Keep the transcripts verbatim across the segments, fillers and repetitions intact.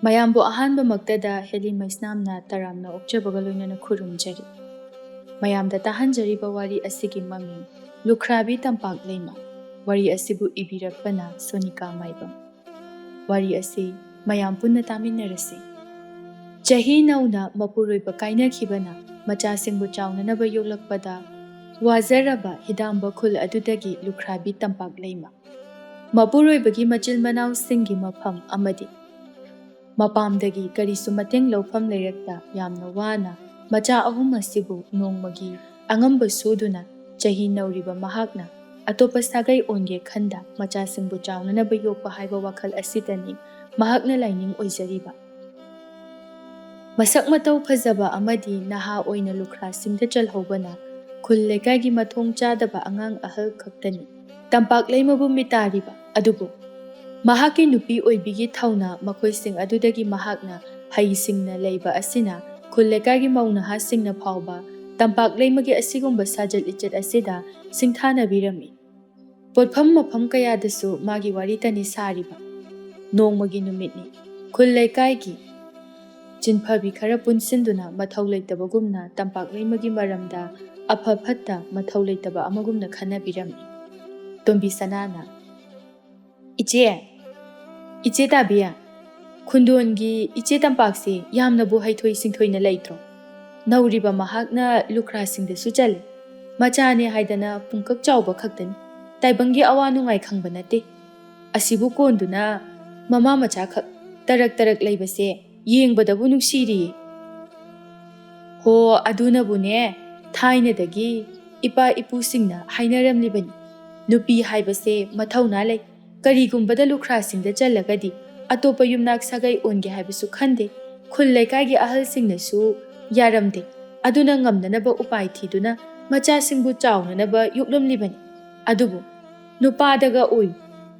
ꯃꯌꯥꯝꯕꯨ ꯑꯍꯥꯟꯕꯃꯛꯇꯗ ꯍꯦꯂꯤ ꯃꯩꯁꯅꯥꯝꯅ ꯇꯔꯥꯝꯅ ꯑꯣꯛꯆꯕꯒ ꯂꯣꯏꯅꯅ ꯈꯨꯔꯨꯝꯖꯔꯤ꯫ ꯃꯌꯥꯝꯗ ꯇꯥꯍꯟꯖꯔꯤꯕ ꯋꯥꯔꯤ ꯑꯁꯤꯒꯤ ꯃꯃꯤꯡ ꯂꯨꯈ꯭ꯔꯥꯕꯤ ꯇꯝꯄꯥꯛ ꯂꯩꯃ꯫ ꯋꯥꯔꯤ ꯑꯁꯤꯕꯨ ꯏꯕꯤꯔꯛꯄꯅ ꯁꯣꯅꯤꯀꯥ ꯃꯥꯏꯕꯝ꯫ ꯋꯥꯔꯤ ꯑꯁꯤ ꯃꯌꯥꯝ ꯄꯨꯟꯅ ꯇꯥꯃꯤꯟꯅꯔꯁꯤ꯫ ꯆꯍꯤ ꯅꯧꯅ ꯃꯄꯨꯔꯣꯏꯕ ꯀꯥꯏꯅꯈꯤꯕꯅ ꯃꯆꯥꯁꯤꯡꯕꯨ ꯆꯥꯎꯅꯅꯕ ꯌꯣꯛꯂꯛꯄꯗ ꯋꯥꯖꯔꯕ ꯍꯤꯗꯥꯝꯕ ꯈꯨꯜ ꯑꯗꯨꯗꯒꯤ ꯂꯨꯈ꯭ꯔꯥꯕꯤ ꯇꯝꯄꯥꯛ ꯂꯩꯃ꯫ ꯃꯄꯨꯔꯣꯏꯕꯒꯤ ꯃꯆꯤꯜ ꯃꯅꯥꯎꯁꯤꯡꯒꯤ ꯃꯐꯝ ꯑꯃꯗꯤ ꯃꯄꯥꯝꯗꯒꯤ ꯀꯔꯤꯁꯨ ꯃꯇꯦꯡ ꯂꯧꯐꯝ ꯂꯩꯔꯛꯇ ꯌꯥꯝꯅ ꯋꯥꯅ ꯃꯆꯥ ꯑꯍꯨꯝ ꯑꯁꯤꯕꯨ ꯅꯣꯡꯃꯒꯤ ꯑꯉꯝꯕ ꯁꯨꯗꯨꯅ ꯆꯍꯤ ꯅꯧꯔꯤꯕ ꯃꯍꯥꯛꯅ ꯑꯇꯣꯞꯄ ꯁꯥꯒꯩ ꯑꯣꯟꯒꯦ ꯈꯟꯗ ꯃꯆꯥꯁꯤꯡꯕꯨ ꯆꯥꯎꯅꯅꯕ ꯌꯣꯛꯄ ꯍꯥꯏꯕ ꯋꯥꯈꯜ ꯑꯁꯤꯗꯅꯤ ꯃꯍꯥꯛꯅ ꯂꯥꯏꯅꯤꯡ ꯑꯣꯏꯖꯔꯤꯕ꯫ ꯃꯁꯛ ꯃꯇꯧ ꯐꯖꯕ ꯑꯃꯗꯤ ꯅꯍꯥ ꯑꯣꯏꯅ ꯂꯨꯈ꯭ꯔꯥꯁꯤꯡꯗ ꯆꯜꯍꯧꯕꯅ ꯈꯨꯜ ꯂꯩꯀꯥꯏꯒꯤ ꯃꯊꯣꯡ ꯆꯥꯗꯕ ꯑꯉꯥꯡ ꯑꯍꯜ ꯈꯛꯇꯅꯤ ꯇꯝꯄꯥꯛ ꯂꯩꯃꯕꯨ ꯃꯤꯇꯥꯔꯤꯕ꯫ ꯑꯗꯨꯕꯨ ꯃꯍꯥꯛꯀꯤ ꯅꯨꯄꯤ ꯑꯣꯏꯕꯤꯒꯤ ꯊꯧꯅ ꯃꯈꯣꯏꯁꯤꯡ ꯑꯗꯨꯗꯒꯤ ꯃꯍꯥꯛꯅ ꯍꯩꯁꯤꯡꯅ ꯂꯩꯕ ꯑꯁꯤꯅ ꯈꯨꯜ ꯂꯩꯀꯥꯏꯒꯤ ꯃꯧ ꯅꯍꯥꯁꯤꯡꯅ ꯐꯥꯎꯕ ꯇꯝꯄꯥꯛ ꯂꯩꯃꯒꯤ ꯑꯁꯤꯒꯨꯝꯕ ꯁꯥꯖꯠ ꯂꯤꯆꯠ ꯑꯁꯤꯗ ꯁꯤꯡꯊꯥꯅꯕꯤꯔꯝꯃꯤ꯫ ꯄꯣꯠꯐꯝ ꯃꯐꯝ ꯀꯌꯥꯗꯁꯨ ꯃꯥꯒꯤ ꯋꯥꯔꯤꯇꯅꯤ ꯁꯥꯔꯤꯕ꯫ ꯅꯣꯡꯃꯒꯤ ꯅꯨꯃꯤꯠꯅꯤ꯫ ꯈꯨꯜ ꯂꯩꯀꯥꯏꯒꯤ ꯆꯤꯟꯐꯕꯤ ꯈꯔ ꯄꯨꯟꯁꯤꯟꯗꯨꯅ ꯃꯊꯧ ꯂꯩꯇꯕꯒꯨꯝꯅ ꯇꯝꯄꯥꯛ ꯂꯩꯃꯒꯤ ꯃꯔꯝꯗ ꯑꯐ ꯐꯠꯇ ꯃꯊꯧ ꯂꯩꯇꯕ ꯑꯃꯒꯨꯝꯅ ꯈꯟꯅꯕꯤꯔꯝꯃꯤ꯫ ꯇꯣꯝꯕꯤ ꯁꯅꯥꯅ, "ꯏꯆꯦ, ꯏꯆꯦ ꯇꯥꯕꯤ, ꯈꯨꯟꯗꯣꯟꯒꯤ ꯏꯆꯦ ꯇꯝꯄꯥꯛꯁꯦ ꯌꯥꯝꯅꯕꯨ ꯍꯩꯊꯣꯏ ꯁꯤꯡꯊꯣꯏꯅ ꯂꯩꯇ꯭ꯔꯣ? ꯅꯧꯔꯤꯕ ꯃꯍꯥꯛꯅ ꯂꯨꯈ꯭ꯔꯥꯁꯤꯡꯗꯁꯨ ꯆꯜꯂꯤ꯫ ꯃꯆꯥꯅꯦ ꯍꯥꯏꯗꯅ ꯄꯨꯡꯀꯛ ꯆꯥꯎꯕ ꯈꯛꯇꯅꯤ꯫ ꯇꯥꯏꯕꯪꯒꯤ ꯑꯋꯥ ꯅꯨꯡꯉꯥꯏ ꯈꯪꯕ ꯅꯠꯇꯦ꯫ ꯑꯁꯤꯕꯨ ꯀꯣꯟꯗꯨꯅ ꯃꯃꯥ ꯃꯆꯥꯈꯛ ꯇꯔꯛ ꯇꯔꯛ ꯂꯩꯕꯁꯦ ꯌꯦꯡꯕꯗꯕꯨ ꯅꯨꯡꯁꯤꯔꯤꯌꯦ꯫" ꯍꯣ, ꯑꯗꯨꯅꯕꯨꯅꯦ ꯊꯥꯏꯅꯗꯒꯤ ꯏꯄꯥ ꯏꯄꯨꯁꯤꯡꯅ ꯍꯥꯏꯅꯔꯝꯂꯤꯕꯅꯤ, ꯅꯨꯄꯤ ꯍꯥꯏꯕꯁꯦ ꯃꯊꯧꯅꯥ ꯂꯩ꯫ ꯀꯔꯤꯒꯨꯝꯕꯗ ꯂꯨꯈ꯭ꯔꯥꯁꯤꯡꯗ ꯆꯜꯂꯒꯗꯤ ꯑꯇꯣꯞꯄ ꯌꯨꯝꯅꯥꯛ ꯁꯥꯒꯩ ꯑꯣꯟꯒꯦ ꯍꯥꯏꯕꯁꯨ ꯈꯟꯗꯦ꯫ ꯈꯨꯜ ꯂꯩꯀꯥꯏꯒꯤ ꯑꯍꯜꯁꯤꯡꯅꯁꯨ ꯌꯥꯔꯝꯗꯦ꯫ ꯑꯗꯨꯅ ꯉꯝꯅꯅꯕ ꯎꯄꯥꯏ ꯊꯤꯗꯨꯅ ꯃꯆꯥꯁꯤꯡꯕꯨ ꯆꯥꯎꯅꯅꯕ ꯌꯣꯛꯂꯝꯂꯤꯕꯅꯤ꯫ ꯑꯗꯨꯕꯨ ꯅꯨꯄꯥꯗꯒ ꯑꯣꯏ,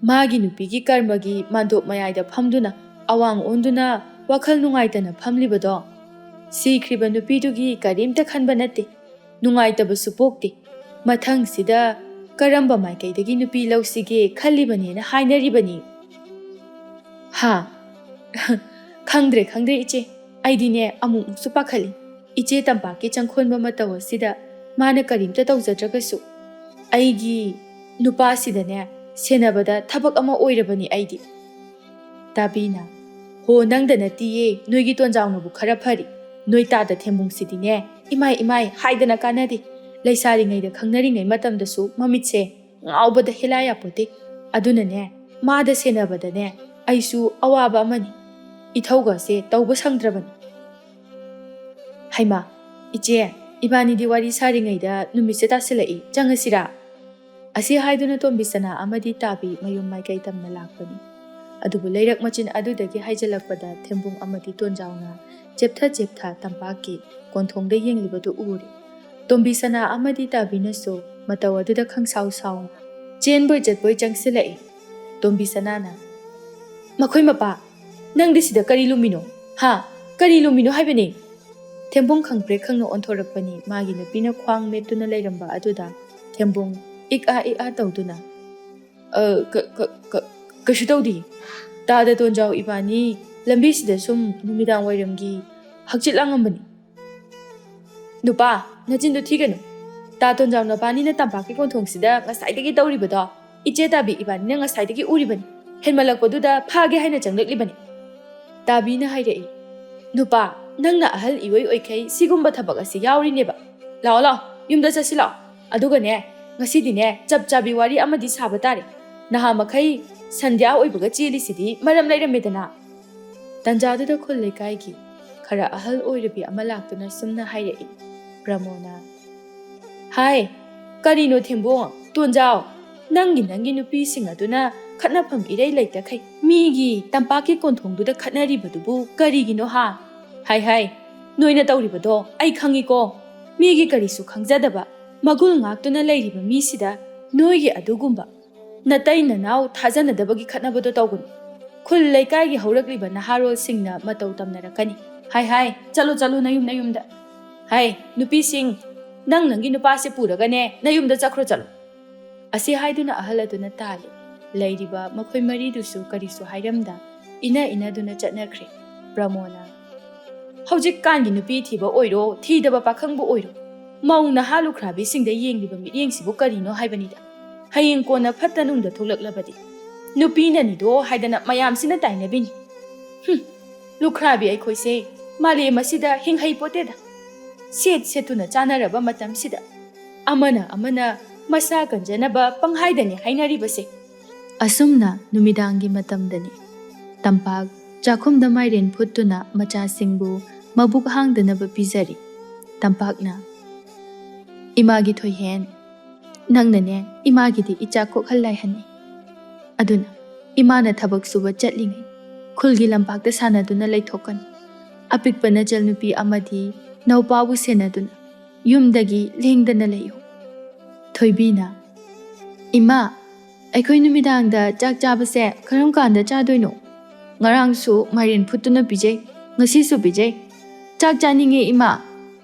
ꯃꯥꯒꯤ ꯅꯨꯄꯤꯒꯤ ꯀꯔꯃꯒꯤ ꯃꯥꯟꯗꯣꯞ ꯃꯌꯥꯏꯗ ꯐꯝꯗꯨꯅ ꯑꯋꯥꯡ ꯑꯣꯟꯗꯨꯅ ꯋꯥꯈꯜ ꯅꯨꯡꯉꯥꯏꯇꯅ ꯐꯝꯂꯤꯕꯗꯣ, ꯁꯤꯈ꯭ꯔꯤꯕ ꯅꯨꯄꯤꯗꯨꯒꯤ ꯀꯔꯤꯝꯇ ꯈꯟꯕ ꯅꯠꯇꯦ꯫ ꯅꯨꯡꯉꯥꯏꯇꯕꯁꯨ ꯄꯣꯛꯇꯦ꯫ ꯃꯊꯪꯁꯤꯗ ꯀꯔꯝꯕ ꯃꯥꯏꯀꯩꯗꯒꯤ ꯅꯨꯄꯤ ꯂꯧꯁꯤꯒꯦ ꯈꯜꯂꯤꯕꯅꯦꯅ ꯍꯥꯏꯅꯔꯤꯕꯅꯤ꯫ ꯍꯥ? "ꯈꯪꯗ꯭ꯔꯦ, ꯈꯪꯗ꯭ꯔꯦ ꯏꯆꯦ, ꯑꯩꯗꯤꯅꯦ ꯑꯃꯨꯛꯃꯨꯛꯁꯨ ꯄꯥꯈꯠꯂꯤ꯫ ꯏꯆꯦ ꯇꯝꯄꯥꯛꯀꯤ ꯆꯪꯈꯣꯟꯕ ꯃꯇꯧ ꯑꯁꯤꯗ ꯃꯥꯅ ꯀꯔꯤꯝꯇ ꯇꯧꯖꯗ꯭ꯔꯒꯁꯨ ꯑꯩꯒꯤ ꯅꯨꯄꯥꯁꯤꯗꯅꯦ ꯁꯦꯟꯅꯕꯗ ꯊꯕꯛ ꯑꯃ ꯑꯣꯏꯔꯕꯅꯤ ꯑꯩꯗꯤ"꯫ ꯇꯥꯕꯤꯅ, "ꯍꯣ, ꯅꯪꯗ ꯅꯠꯇꯤꯌꯦ, ꯅꯣꯏꯒꯤ ꯇꯣꯟꯖꯥꯎꯅꯕꯨ ꯈꯔ ꯐꯔꯤ꯫ ꯅꯣꯏ ꯇꯥꯗ ꯊꯦꯝꯕꯨꯡꯁꯤꯗꯤꯅꯦ, ꯏꯃꯥꯏ ꯏꯃꯥꯏ ꯍꯥꯏꯗꯅ ꯀꯥꯟꯅꯗꯦ꯫ ꯂꯩꯁꯥꯔꯤꯉꯩꯗ ꯈꯪꯅꯔꯤꯉꯩ ꯃꯇꯝꯗꯁꯨ ꯃꯃꯤꯠꯁꯦ ꯉꯥꯎꯕꯗ ꯍꯦꯂꯥ ꯌꯥꯄꯣꯠꯇꯦ꯫ ꯑꯗꯨꯅꯅꯦ, ꯃꯥꯗ ꯁꯦꯟꯅꯕꯗꯅꯦ ꯑꯩꯁꯨ ꯑꯋꯥꯕ ꯑꯃꯅꯤ꯫ ꯏꯊꯧꯒꯁꯦ ꯇꯧꯕ ꯁꯪꯗ꯭ꯔꯕꯅꯤ"꯫ "ꯍꯩꯃꯥ, ꯏꯆꯦ, ꯏꯕꯥꯅꯤꯗꯤ ꯋꯥꯔꯤ ꯁꯥꯔꯤꯉꯩꯗ ꯅꯨꯃꯤꯠꯁꯦ ꯇꯥꯁꯤꯜꯂꯛꯏ, ꯆꯪꯉꯁꯤꯔꯥ?" ꯑꯁꯤ ꯍꯥꯏꯗꯨꯅ ꯇꯣꯝꯕꯤꯁꯅꯥ ꯑꯃꯗꯤ ꯇꯥꯕꯤ ꯃꯌꯨꯝ ꯃꯥꯏꯀꯩ ꯇꯝꯅ ꯂꯥꯛꯄꯅꯤ꯫ ꯑꯗꯨꯕꯨ ꯂꯩꯔꯛ ꯃꯆꯤꯟ ꯑꯗꯨꯗꯒꯤ ꯍꯥꯏꯖꯤꯜꯂꯛꯄꯗ ꯊꯦꯝꯕꯨꯡ ꯑꯃꯗꯤ ꯇꯣꯟꯖꯥꯎꯅ ꯆꯦꯞꯊ ꯆꯦꯞꯊ ꯇꯝꯄꯥꯛꯀꯤ ꯀꯣꯟꯊꯣꯡꯗ ꯌꯦꯡꯂꯤꯕꯗꯨ ꯎꯔꯦ꯫ ꯇꯣꯝꯕꯤꯁꯅꯥ ꯑꯃꯗꯤ ꯇꯥꯕꯤꯅꯁꯨ ꯃꯇꯧ ꯑꯗꯨꯗ ꯈꯪꯁꯥꯎ ꯁꯥꯎꯅ ꯆꯦꯟꯕꯣꯏ ꯆꯠꯄꯣꯏ ꯆꯪꯁꯤꯜꯂꯛꯏ꯫ ꯇꯣꯝꯕꯤꯁꯅꯥꯅ, "ꯃꯈꯣꯏ ꯃꯄꯥ, ꯅꯪꯗꯤ ꯁꯤꯗ ꯀꯔꯤ ꯂꯨꯝꯃꯤꯅꯣ? ꯍꯥ? ꯀꯔꯤ ꯂꯨꯝꯃꯤꯅꯣ ꯍꯥꯏꯕꯅꯤ?" ꯊꯦꯝꯕꯨꯡ ꯈꯪꯄ꯭ꯔꯦꯛ ꯈꯪꯅ ꯑꯣꯟꯊꯣꯔꯛꯄꯅꯤ꯫ ꯃꯥꯒꯤ ꯅꯨꯄꯤꯅ ꯈ꯭ꯋꯥꯡ ꯃꯦꯠꯇꯨꯅ ꯂꯩꯔꯝꯕ ꯑꯗꯨꯗ ꯊꯦꯝꯕꯨꯡ ꯏꯛ ꯑꯥ ꯏꯛ ꯑꯥ ꯇꯧꯗꯨꯅ, "ꯑ, ꯀ-, ꯀ-, ꯀ-, ꯀꯩꯁꯨ ꯇꯧꯗꯦ꯫ ꯇꯥꯗ ꯇꯣꯟꯖꯥꯎ ꯏꯕꯥꯅꯤ ꯂꯝꯕꯤꯁꯤꯗ ꯁꯨꯝ ꯅꯨꯃꯤꯗꯥꯡ ꯋꯥꯏꯔꯝꯒꯤ ꯍꯛꯆꯤꯠ ꯂꯥꯡꯉꯝꯕꯅꯤ"꯫ "ꯅꯨꯄꯥ, ꯅꯆꯤꯟꯗꯨ ꯊꯤꯒꯅꯨ꯫ ꯇꯥ ꯇꯣꯟꯖꯥꯎ ꯅꯕꯥꯅꯤꯅ ꯇꯝꯄꯥꯛꯀꯤ ꯀꯣꯟꯊꯣꯡꯁꯤꯗ ꯉꯁꯥꯏꯗꯒꯤ ꯇꯧꯔꯤꯕꯗꯣ ꯏꯆꯦ ꯇꯥꯕꯤ ꯏꯕꯥꯅꯤꯅ ꯉꯁꯥꯏꯗꯒꯤ ꯎꯔꯤꯕꯅꯤ꯫ ꯍꯦꯟꯃꯜꯂꯛꯄꯗꯨꯗ ꯐꯥꯒꯦ ꯍꯥꯏꯅ ꯆꯪꯂꯛꯂꯤꯕꯅꯤ"꯫ ꯇꯥꯕꯤꯅ ꯍꯥꯏꯔꯛꯏ, "ꯅꯨꯄꯥ, ꯅꯪꯅ ꯑꯍꯜ ꯏꯑꯣꯏ ꯑꯣꯏꯈꯩ ꯁꯤꯒꯨꯝꯕ ꯊꯕꯛ ꯑꯁꯤ ꯌꯥꯎꯔꯤꯅꯦꯕ꯫ ꯂꯥꯛꯑꯣ, ꯂꯥꯛꯑꯣ, ꯌꯨꯝꯗ ꯆꯠꯁꯤ ꯂꯥꯛꯑꯣ꯫ ꯑꯗꯨꯒꯅꯦ, ꯉꯁꯤꯗꯤꯅꯦ, ꯆꯞ ꯆꯥꯕꯤ ꯋꯥꯔꯤ ꯑꯃꯗꯤ ꯁꯥꯕ ꯇꯥꯔꯦ꯫ ꯅꯍꯥ ꯃꯈꯩ ꯁꯟꯙ꯭ꯌꯥ ꯑꯣꯏꯕꯒ ꯆꯦꯜꯂꯤꯁꯤꯗꯤ ꯃꯔꯝ ꯂꯩꯔꯝꯃꯦꯗꯅ"꯫ ꯇꯟꯖꯥꯗꯨꯗ ꯈꯨꯜ ꯂꯩꯀꯥꯏꯒꯤ ꯈꯔ ꯑꯍꯜ ꯑꯣꯏꯔꯕꯤ ꯑꯃ ꯂꯥꯛꯇꯨꯅ ꯁꯨꯝꯅ ꯍꯥꯏꯔꯛꯏ꯫ ꯄ꯭ꯔꯃꯣꯅ, "ꯍꯥꯏ, ꯀꯔꯤꯅꯣ ꯊꯦꯝꯕꯣꯡ, ꯇꯣꯟꯖꯥꯎ, ꯅꯪꯒꯤ, ꯅꯪꯒꯤ ꯅꯨꯄꯤꯁꯤꯡ ꯑꯗꯨꯅ ꯈꯠꯅꯐꯝ ꯏꯔꯩ ꯂꯩꯇꯈꯩ ꯃꯤꯒꯤ ꯇꯝꯄꯥꯛꯀꯤ ꯀꯣꯟꯊꯣꯡꯗꯨꯗ ꯈꯠꯅꯔꯤꯕꯗꯨꯕꯨ ꯀꯔꯤꯒꯤꯅꯣ ꯍꯥ? ꯍꯥꯏ, ꯍꯥꯏ, ꯅꯣꯏꯅ ꯇꯧꯔꯤꯕꯗꯣ ꯑꯩ ꯈꯪꯉꯤꯀꯣ꯫ ꯃꯤꯒꯤ ꯀꯔꯤꯁꯨ ꯈꯪꯖꯗꯕ, ꯃꯒꯨꯜ ꯉꯥꯛꯇꯨꯅ ꯂꯩꯔꯤꯕ ꯃꯤꯁꯤꯗ ꯅꯣꯏꯒꯤ ꯑꯗꯨꯒꯨꯝꯕ ꯅꯇꯩ ꯅꯅꯥꯎ ꯊꯥꯖꯅꯗꯕꯒꯤ ꯈꯠꯅꯕꯗꯣ ꯇꯧꯒꯅꯨ꯫ ꯈꯨꯜ ꯂꯩꯀꯥꯏꯒꯤ ꯍꯧꯔꯛꯂꯤꯕ ꯅꯍꯥꯔꯣꯜꯁꯤꯡꯅ ꯃꯇꯧ ꯇꯝꯅꯔꯛꯀꯅꯤ꯫ ꯍꯥꯏ, ꯍꯥꯏ, ꯆꯠꯂꯣ, ꯆꯠꯂꯣ, ꯅꯌꯨꯝ, ꯅꯌꯨꯝꯗ꯫ ꯍꯥꯏ, ꯅꯨꯄꯤꯁꯤꯡ, ꯅꯪ ꯅꯪꯒꯤ ꯅꯨꯄꯥꯁꯦ ꯄꯨꯔꯒꯅꯦ, ꯅꯌꯨꯝꯗ ꯆꯠꯈ꯭ꯔꯣ, ꯆꯠꯂꯣ"꯫ ꯑꯁꯤ ꯍꯥꯏꯗꯨꯅ ꯑꯍꯜ ꯑꯗꯨꯅ ꯇꯥꯜꯂꯤ꯫ ꯂꯩꯔꯤꯕ ꯃꯈꯣꯏ ꯃꯔꯤꯗꯨꯁꯨ ꯀꯔꯤꯁꯨ ꯍꯥꯏꯔꯝꯗ ꯏꯅ ꯏꯅꯗꯨꯅ ꯆꯠꯅꯈ꯭ꯔꯦ꯫ ꯄ꯭ꯔꯃꯣꯅ, "ꯍꯧꯖꯤꯛꯀꯥꯟꯒꯤ ꯅꯨꯄꯤ ꯊꯤꯕ ꯑꯣꯏꯔꯣ, ꯊꯤꯗꯕ ꯄꯥꯈꯪꯕ ꯑꯣꯏꯔꯣ, ꯃꯧ ꯅꯍꯥ ꯂꯨꯈ꯭ꯔꯥꯕꯤꯁꯤꯡꯗ ꯌꯦꯡꯂꯤꯕ ꯃꯤꯠꯌꯦꯡꯁꯤꯕꯨ ꯀꯔꯤꯅꯣ ꯍꯥꯏꯕꯅꯤꯗ꯫ ꯍꯌꯦꯡ ꯀꯣꯟꯅ ꯐꯠꯇ ꯅꯨꯡꯗ ꯊꯣꯛꯂꯛꯂꯕꯗꯤ ꯅꯨꯄꯤꯅꯅꯤꯗꯣ ꯍꯥꯏꯗꯅ ꯃꯌꯥꯝꯁꯤꯅ ꯇꯥꯏꯅꯕꯤꯅꯤ꯫ ꯍꯨꯝ, ꯂꯨꯈ꯭ꯔꯥꯕꯤ ꯑꯩꯈꯣꯏꯁꯦ ꯃꯥꯂꯦꯝ ꯑꯁꯤꯗ ꯍꯤꯡꯍꯩ ꯄꯣꯠꯇꯦꯗ꯫ ꯁꯦꯠ ꯁꯦꯠꯇꯨꯅ ꯆꯥꯅꯔꯕ ꯃꯇꯝꯁꯤꯗ ꯑꯃꯅ ꯑꯃꯅ ꯃꯁꯥ ꯀꯟꯖꯅꯕ ꯄꯪꯍꯥꯏꯗꯅꯤ ꯍꯥꯏꯅꯔꯤꯕꯁꯦ꯫" ꯑꯁꯨꯝꯅ ꯅꯨꯃꯤꯗꯥꯡꯒꯤ ꯃꯇꯝꯗꯅꯤ꯫ ꯇꯝꯄꯥꯛ ꯆꯥꯛꯈꯨꯝꯗ ꯃꯥꯏꯔꯦꯟ ꯐꯨꯠꯇꯨꯅ ꯃꯆꯥꯁꯤꯡꯕꯨ ꯃꯕꯨꯛ ꯍꯥꯡꯗꯅꯕ ꯄꯤꯖꯔꯤ꯫ ꯇꯝꯄꯥꯛꯅ, "ꯏꯃꯥꯒꯤ ꯊꯣꯏꯍꯦꯟ, ꯅꯪꯅꯅꯦ ꯏꯃꯥꯒꯤꯗꯤ ꯏꯆꯥ ꯀꯣꯛꯍꯜꯂꯥꯏ ꯍꯟꯅꯤ꯫ ꯑꯗꯨꯅ ꯏꯃꯥꯅ ꯊꯕꯛ ꯁꯨꯕ ꯆꯠꯂꯤꯉꯩ ꯈꯨꯜꯒꯤ ꯂꯝꯄꯥꯛꯇ ꯁꯥꯟꯅꯗꯨꯅ ꯂꯩꯊꯣꯛꯀꯅꯨ꯫ ꯑꯄꯤꯛꯄ ꯅꯆꯜꯅꯨꯄꯤ ꯑꯃꯗꯤ ꯅꯧꯄꯥꯕꯨ ꯁꯦꯟꯅꯗꯨꯅ ꯌꯨꯝꯗꯒꯤ ꯂꯦꯡꯗꯅ ꯂꯩꯌꯨ꯫" ꯊꯣꯏꯕꯤꯅ, "ꯏꯃꯥ, ꯑꯩꯈꯣꯏ ꯅꯨꯃꯤꯗꯥꯡꯗ ꯆꯥꯛ ꯆꯥꯕꯁꯦ ꯀꯔꯝ ꯀꯥꯟꯗ ꯆꯥꯗꯣꯏꯅꯣ? ꯉꯔꯥꯡꯁꯨ ꯃꯥꯏꯔꯦꯟ ꯐꯨꯠꯇꯨꯅ ꯄꯤꯖꯩ, ꯉꯁꯤꯁꯨ ꯄꯤꯖꯩ꯫ ꯆꯥꯛ ꯆꯥꯅꯤꯡꯉꯦ, ꯏꯃꯥ꯫"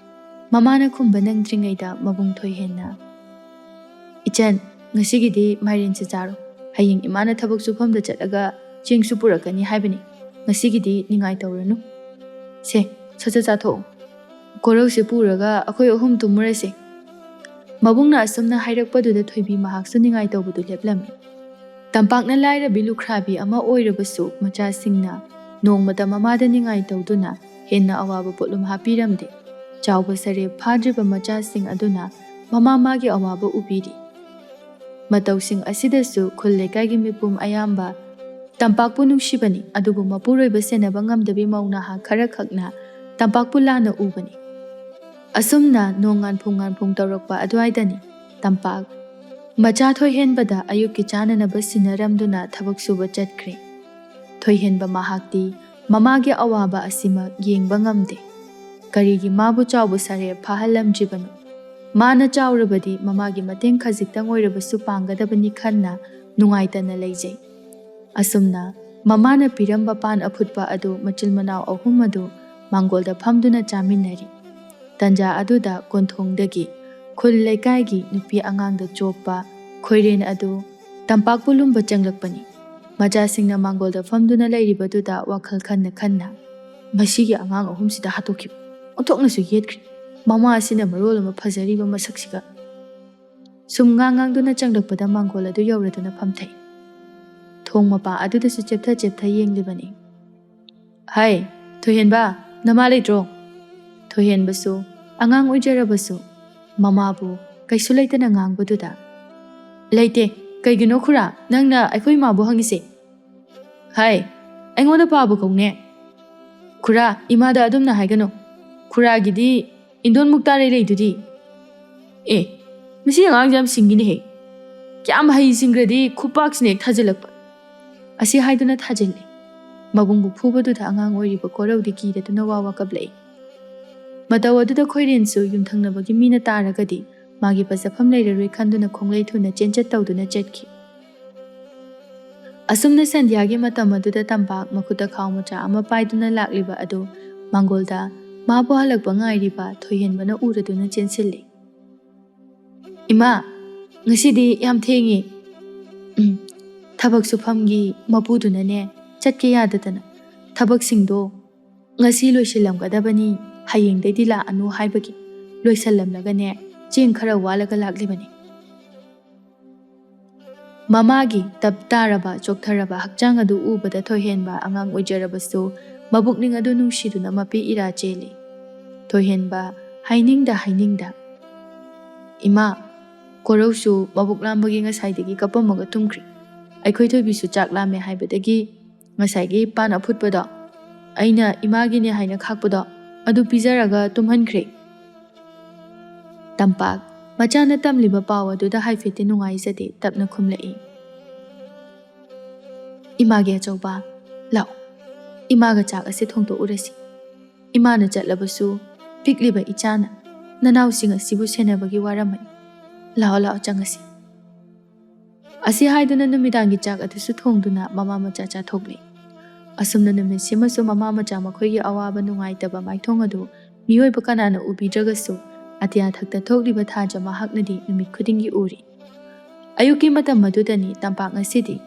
ꯃꯃꯥꯅ ꯈꯨꯝꯕ ꯅꯪꯗ꯭ꯔꯤꯉꯩꯗ ꯃꯕꯨꯡ ꯊꯣꯏꯍꯦꯟꯅ, "ꯏꯆꯟ, ꯉꯁꯤꯒꯤꯗꯤ ꯃꯥꯏꯔꯦꯟꯁꯦ ꯆꯥꯔꯣ꯫ ꯍꯌꯦꯡ ꯏꯃꯥꯅ ꯊꯕꯛ ꯁꯨꯐꯝꯗ ꯆꯠꯂꯒ ꯆꯦꯡꯁꯨ ꯄꯨꯔꯛꯀꯅꯤ ꯍꯥꯏꯕꯅꯤ꯫ ꯉꯁꯤꯒꯤꯗꯤ ꯅꯤꯡꯉꯥꯏ ꯇꯧꯔꯅꯨ꯫ ꯁꯦ, ꯁꯠ ꯁꯠ ꯆꯥꯊꯣꯛꯑꯣ꯫ ꯀꯣꯔꯧꯁꯦ ꯄꯨꯔꯒ ꯑꯩꯈꯣꯏ ꯑꯍꯨꯝ ꯇꯨꯝꯃꯨꯔꯁꯦ꯫" ꯃꯕꯨꯡꯅ ꯑꯁꯨꯝꯅ ꯍꯥꯏꯔꯛꯄꯗꯨꯗ ꯊꯣꯏꯕꯤ ꯃꯍꯥꯛꯁꯨ ꯅꯤꯡꯉꯥꯏ ꯇꯧꯕꯗꯨ ꯂꯦꯞꯂꯝꯃꯤ꯫ ꯇꯝꯄꯥꯛꯅ ꯂꯥꯏꯔꯕꯤ ꯂꯨꯈ꯭ꯔꯥꯕꯤ ꯑꯃ ꯑꯣꯏꯔꯕꯁꯨ ꯃꯆꯥꯁꯤꯡꯅ ꯅꯣꯡꯃꯇ ꯃꯃꯥꯗ ꯅꯤꯡꯉꯥꯏ ꯇꯧꯗꯨꯅ ꯍꯦꯟꯅ ꯑꯋꯥꯕ ꯄꯣꯠꯂꯨꯝ ꯍꯥꯞꯄꯤꯔꯝꯗꯦ꯫ ꯆꯥꯎꯕ ꯁꯔꯦꯞ ꯐꯥꯗ꯭ꯔꯤꯕ ꯃꯆꯥꯁꯤꯡ ꯑꯗꯨꯅ ꯃꯃꯥ ꯃꯥꯒꯤ ꯑꯋꯥꯕ ꯎꯕꯤꯔꯤ꯫ ꯃꯇꯧꯁꯤꯡ ꯑꯁꯤꯗꯁꯨ ꯈꯨꯜ ꯂꯩꯀꯥꯏꯒꯤ ꯃꯤꯄꯨꯝ ꯑꯌꯥꯝꯕ ꯇꯝꯄꯥꯛꯄꯨ ꯅꯨꯡꯁꯤꯕꯅꯤ, ꯑꯗꯨꯕꯨ ꯃꯄꯨꯔꯣꯏꯕ ꯁꯦꯟꯅꯕ ꯉꯝꯗꯕꯤ ꯃꯧ ꯅꯍꯥ ꯈꯔ ꯈꯛꯅ ꯇꯝꯄꯥꯛꯄꯨ ꯂꯥꯟꯅ ꯎꯕꯅꯤ꯫ ꯑꯁꯨꯝꯅ ꯅꯣꯡ ꯉꯥꯟꯐꯨꯡ ꯉꯥꯟꯐꯨꯡ ꯇꯧꯔꯛꯄ ꯑꯗꯨꯋꯥꯏꯗꯅꯤ ꯇꯝꯄꯥꯛ ꯃꯆꯥ ꯊꯣꯏꯍꯦꯟꯕꯗ ꯑꯌꯨꯛꯀꯤ ꯆꯥꯅꯅꯕ ꯁꯤꯟꯅꯔꯝꯗꯨꯅ ꯊꯕꯛ ꯁꯨꯕ ꯆꯠꯈ꯭ꯔꯦ꯫ ꯊꯣꯏꯍꯦꯟꯕ ꯃꯍꯥꯛꯇꯤ ꯃꯃꯥꯒꯤ ꯑꯋꯥꯕ ꯑꯁꯤꯃꯛ ꯌꯦꯡꯕ ꯉꯝꯗꯦ꯫ ꯀꯔꯤꯒꯤ ꯃꯥꯕꯨ ꯆꯥꯎꯕ ꯁꯔꯦꯞ ꯐꯥꯍꯜꯂꯝꯗ꯭ꯔꯤꯕꯅꯣ? ꯃꯥꯅ ꯆꯥꯎꯔꯕꯗꯤ ꯃꯃꯥꯒꯤ ꯃꯇꯦꯡ ꯈꯖꯤꯛꯇꯪ ꯑꯣꯏꯔꯕꯁꯨ ꯄꯥꯡꯒꯗꯕꯅꯤ ꯈꯟꯅ ꯅꯨꯡꯉꯥꯏꯇꯅ ꯂꯩꯖꯩ꯫ ꯑꯁꯨꯝꯅ ꯃꯃꯥꯅ ꯄꯤꯔꯝꯕ ꯄꯥꯟ ꯑꯐꯨꯠꯄ ꯑꯗꯨ ꯃꯆꯤꯜ ꯃꯅꯥꯎ ꯑꯍꯨꯝ ꯑꯗꯨ ꯃꯥꯡꯒꯣꯜꯗ ꯐꯝꯗꯨꯅ ꯆꯥꯃꯤꯟꯅꯔꯤ꯫ ꯇꯟꯖꯥ ꯑꯗꯨꯗ ꯀꯣꯟꯊꯣꯡꯗꯒꯤ ꯈꯨꯜ ꯂꯩꯀꯥꯏꯒꯤ ꯅꯨꯄꯤ ꯑꯉꯥꯡꯗ ꯆꯣꯞꯄ ꯈꯣꯏꯔꯦꯟ ꯑꯗꯨ ꯇꯝꯄꯥꯛꯄꯨ ꯂꯨꯝꯕ ꯆꯪꯂꯛꯄꯅꯤ꯫ ꯃꯆꯥꯁꯤꯡꯅ ꯃꯥꯡꯒꯣꯜꯗ ꯐꯝꯗꯨꯅ ꯂꯩꯔꯤꯕꯗꯨꯗ ꯋꯥꯈꯜ ꯈꯟꯅ ꯈꯟꯅ, ꯃꯁꯤꯒꯤ ꯑꯉꯥꯡ ꯑꯍꯨꯝꯁꯤꯗ ꯍꯥꯠꯇꯣꯛꯈꯤꯕ꯫ ꯑꯣꯟꯊꯣꯛꯅꯁꯨ ꯌꯦꯠꯈ꯭ꯔꯦ꯫ ꯃꯃꯥ ꯑꯁꯤꯅ ꯃꯔꯣꯜ ꯑꯃ ꯐꯖꯔꯤꯕ ꯃꯁꯛꯁꯤꯒ꯫ ꯁꯨꯝ ꯉꯥꯡ ꯉꯥꯡꯗꯨꯅ ꯆꯪꯂꯛꯄꯗ ꯃꯥꯡꯒꯣꯜ ꯑꯗꯨ ꯌꯧꯔꯗꯨꯅ ꯐꯝꯊꯩ꯫ ꯊꯣꯡ ꯃꯄꯥ ꯑꯗꯨꯗꯁꯨ ꯆꯦꯞꯊ ꯆꯦꯞꯊ ꯌꯦꯡꯂꯤꯕꯅꯤ꯫ "ꯍꯥꯏ, ꯊꯣꯏꯍꯦꯟꯕ, ꯅꯃꯥ ꯂꯩꯇ꯭ꯔꯣ?" ꯊꯣꯏꯍꯦꯟꯕꯁꯨ ꯑꯉꯥꯡ ꯑꯣꯏꯖꯔꯕꯁꯨ ꯃꯃꯥꯕꯨ ꯀꯩꯁꯨ ꯂꯩꯇꯅ ꯉꯥꯡꯕꯗꯨꯗ, "ꯂꯩꯇꯦ꯫ ꯀꯩꯒꯤꯅꯣ ꯈꯨꯔꯥ, ꯅꯪꯅ ꯑꯩꯈꯣꯏ ꯏꯃꯥꯕꯨ ꯍꯪꯉꯤꯁꯦ?" "ꯍꯥꯏ, ꯑꯩꯉꯣꯟꯗ ꯄꯥꯕ ꯀꯧꯅꯦ꯫ ꯈꯨꯔꯥ, ꯏꯃꯥꯗ ꯑꯗꯨꯝꯅ ꯍꯥꯏꯒꯅꯨ꯫ ꯈꯨꯔꯥꯒꯤꯗꯤ ꯏꯟꯗꯣꯟꯃꯨꯛ ꯇꯥꯔꯩ ꯂꯩꯗꯨꯗꯤ꯫ ꯑꯦ, ꯃꯁꯤ ꯑꯉꯥꯡꯁꯦ ꯌꯥꯝ ꯁꯤꯡꯉꯤꯅꯦꯍꯦ꯫ ꯀꯌꯥꯝ ꯍꯩ ꯁꯤꯡꯈ꯭ꯔꯗꯤ ꯈꯨꯄꯥꯛꯁꯤꯅ ꯍꯦꯛ ꯊꯥꯖꯤꯜꯂꯛꯄ"꯫ ꯑꯁꯤ ꯍꯥꯏꯗꯨꯅ ꯊꯥꯖꯤꯜꯂꯤ꯫ ꯃꯕꯨꯡꯕꯨ ꯐꯨꯕꯗꯨꯗ ꯑꯉꯥꯡ ꯑꯣꯏꯔꯤꯕ ꯀꯣꯔꯧꯗꯤ ꯀꯤꯗꯗꯨꯅ ꯋꯥ ꯋꯥ ꯀꯞꯂꯛꯏ꯫ ꯃꯇꯧ ꯑꯗꯨꯗ ꯈꯣꯏꯔꯦꯟꯁꯨ ꯌꯨꯝꯊꯪꯅꯕꯒꯤ ꯃꯤꯅ ꯇꯥꯔꯒꯗꯤ ꯃꯥꯒꯤ ꯐꯖꯐꯝ ꯂꯩꯔꯔꯣꯏ ꯈꯟꯗꯨꯅ ꯈꯣꯡꯂꯩ ꯊꯨꯅ ꯆꯦꯟꯆꯠ ꯇꯧꯗꯨꯅ ꯆꯠꯈꯤ꯫ ꯑꯁꯨꯝꯅ ꯁꯟꯙ꯭ꯌꯥꯒꯤ ꯃꯇꯝ ꯑꯗꯨꯗ ꯇꯝꯄꯥꯛ ꯃꯈꯨꯠꯇ ꯈꯥꯎ ꯃꯆꯥ ꯑꯃ ꯄꯥꯏꯗꯨꯅ ꯂꯥꯛꯂꯤꯕ ꯑꯗꯨ ꯃꯥꯡꯒꯣꯜꯗ ꯃꯥꯕꯨ ꯍꯜꯂꯛꯄ ꯉꯥꯏꯔꯤꯕ ꯊꯣꯏꯍꯦꯟꯕꯅ ꯎꯔꯗꯨꯅ ꯆꯦꯟꯁꯤꯜꯂꯤ꯫ "ꯏꯃꯥ, ꯉꯁꯤꯗꯤ ꯌꯥꯝ ꯊꯦꯡꯉꯤ꯫ ꯎꯝ, ꯊꯕꯛ ꯁꯨꯐꯝꯒꯤ ꯃꯄꯨꯗꯨꯅꯅꯦ ꯆꯠꯀꯦ ꯌꯥꯗꯗꯅ ꯊꯕꯛꯁꯤꯡꯗꯣ ꯉꯁꯤ ꯂꯣꯏꯁꯤꯜꯂꯝꯒꯗꯕꯅꯤ, ꯍꯌꯦꯡꯗꯩꯗꯤ ꯂꯥꯛꯑꯅꯨ ꯍꯥꯏꯕꯒꯤ ꯂꯣꯏꯁꯤꯜꯂꯝꯂꯒꯅꯦ ꯆꯦꯡ ꯈꯔ ꯋꯥꯠꯂꯒ ꯂꯥꯛꯂꯤꯕꯅꯤ"꯫ ꯃꯃꯥꯒꯤ ꯇꯞ ꯇꯥꯔꯕ, ꯆꯣꯛꯊꯔꯕ ꯍꯛꯆꯥꯡ ꯑꯗꯨ ꯎꯕꯗ ꯊꯣꯏꯍꯦꯟꯕ ꯑꯉꯥꯡ ꯑꯣꯏꯖꯔꯕꯁꯨ ꯃꯕꯨꯛꯅꯤꯡ ꯑꯗꯨ ꯅꯨꯡꯁꯤꯗꯨꯅ ꯃꯄꯤ ꯏꯔꯥ ꯆꯦꯜꯂꯤ꯫ ꯊꯣꯏꯍꯦꯟꯕ ꯍꯥꯏꯅꯤꯡꯗ ꯍꯥꯏꯅꯤꯡꯗ, "ꯏꯃꯥ, ꯀꯣꯔꯧꯁꯨ ꯃꯕꯨꯛ ꯂꯥꯝꯕꯒꯤ ꯉꯁꯥꯏꯗꯒꯤ ꯀꯞꯄꯝꯃꯒ ꯇꯨꯝꯈ꯭ꯔꯦ꯫ ꯑꯩꯈꯣꯏ ꯊꯣꯏꯕꯤꯁꯨ ꯆꯥꯛ ꯂꯥꯝꯃꯦ ꯍꯥꯏꯕꯗꯒꯤ ꯉꯁꯥꯏꯒꯤ ꯄꯥꯟ ꯑꯐꯨꯠꯄꯗꯣ, ꯑꯩꯅ ꯏꯃꯥꯒꯤꯅꯦ ꯍꯥꯏꯅ ꯈꯥꯛꯄꯗꯣ, ꯑꯗꯨ ꯄꯤꯖꯔꯒ ꯇꯨꯝꯍꯟꯈ꯭ꯔꯦ"꯫ ꯇꯝꯄꯥꯛ ꯃꯆꯥꯅ ꯇꯝꯂꯤꯕ ꯄꯥꯎ ꯑꯗꯨꯗ ꯍꯥꯏꯐꯦꯠꯇꯤ ꯅꯨꯡꯉꯥꯏꯖꯗꯦ, ꯇꯞꯅ ꯈꯨꯝꯂꯛꯏ꯫ "ꯏꯃꯥꯒꯤ ꯑꯆꯧꯕ, ꯂꯥꯛꯑꯣ, ꯏꯃꯥꯒ ꯆꯥꯛ ꯑꯁꯤ ꯊꯣꯡꯗꯣꯛꯎꯔꯁꯤ꯫ ꯏꯃꯥꯅ ꯆꯠꯂꯕꯁꯨ ꯄꯤꯛꯂꯤꯕ ꯏꯆꯥꯅ ꯅꯅꯥꯎꯁꯤꯡ ꯑꯁꯤꯕꯨ ꯁꯦꯟꯅꯕꯒꯤ ꯋꯥꯔꯝꯃꯅꯤ꯫ ꯂꯥꯛꯑꯣ, ꯂꯥꯛꯑꯣ, ꯆꯪꯉꯁꯤ"꯫ ꯑꯁꯤ ꯍꯥꯏꯗꯨꯅ ꯅꯨꯃꯤꯗꯥꯡꯒꯤ ꯆꯥꯛ ꯑꯗꯨꯁꯨ ꯊꯣꯡꯗꯨꯅ ꯃꯃꯥ ꯃꯆꯥ ꯆꯥꯊꯣꯛꯂꯦ꯫ ꯑꯁꯨꯝꯅ ꯅꯨꯃꯤꯠꯁꯤꯃꯁꯨ ꯃꯃꯥ ꯃꯆꯥ ꯃꯈꯣꯏꯒꯤ ꯑꯋꯥꯕ ꯅꯨꯡꯉꯥꯏꯇꯕ ꯃꯥꯏꯊꯣꯡ ꯑꯗꯨ ꯃꯤꯑꯣꯏꯕ ꯀꯅꯥꯅ ꯎꯕꯤꯗ꯭ꯔꯒꯁꯨ, ꯑꯇꯤꯌꯥ ꯊꯛꯇ ꯊꯣꯛꯂꯤꯕ ꯊꯥꯖ ꯃꯍꯥꯛꯅꯗꯤ ꯅꯨꯃꯤꯠ ꯈꯨꯗꯤꯡꯒꯤ ꯎꯔꯤ꯫ ꯑꯌꯨꯛꯀꯤ ꯃꯇꯝ ꯑꯗꯨꯗꯅꯤ ꯇꯝꯄꯥꯛ ꯉꯁꯤꯗꯤ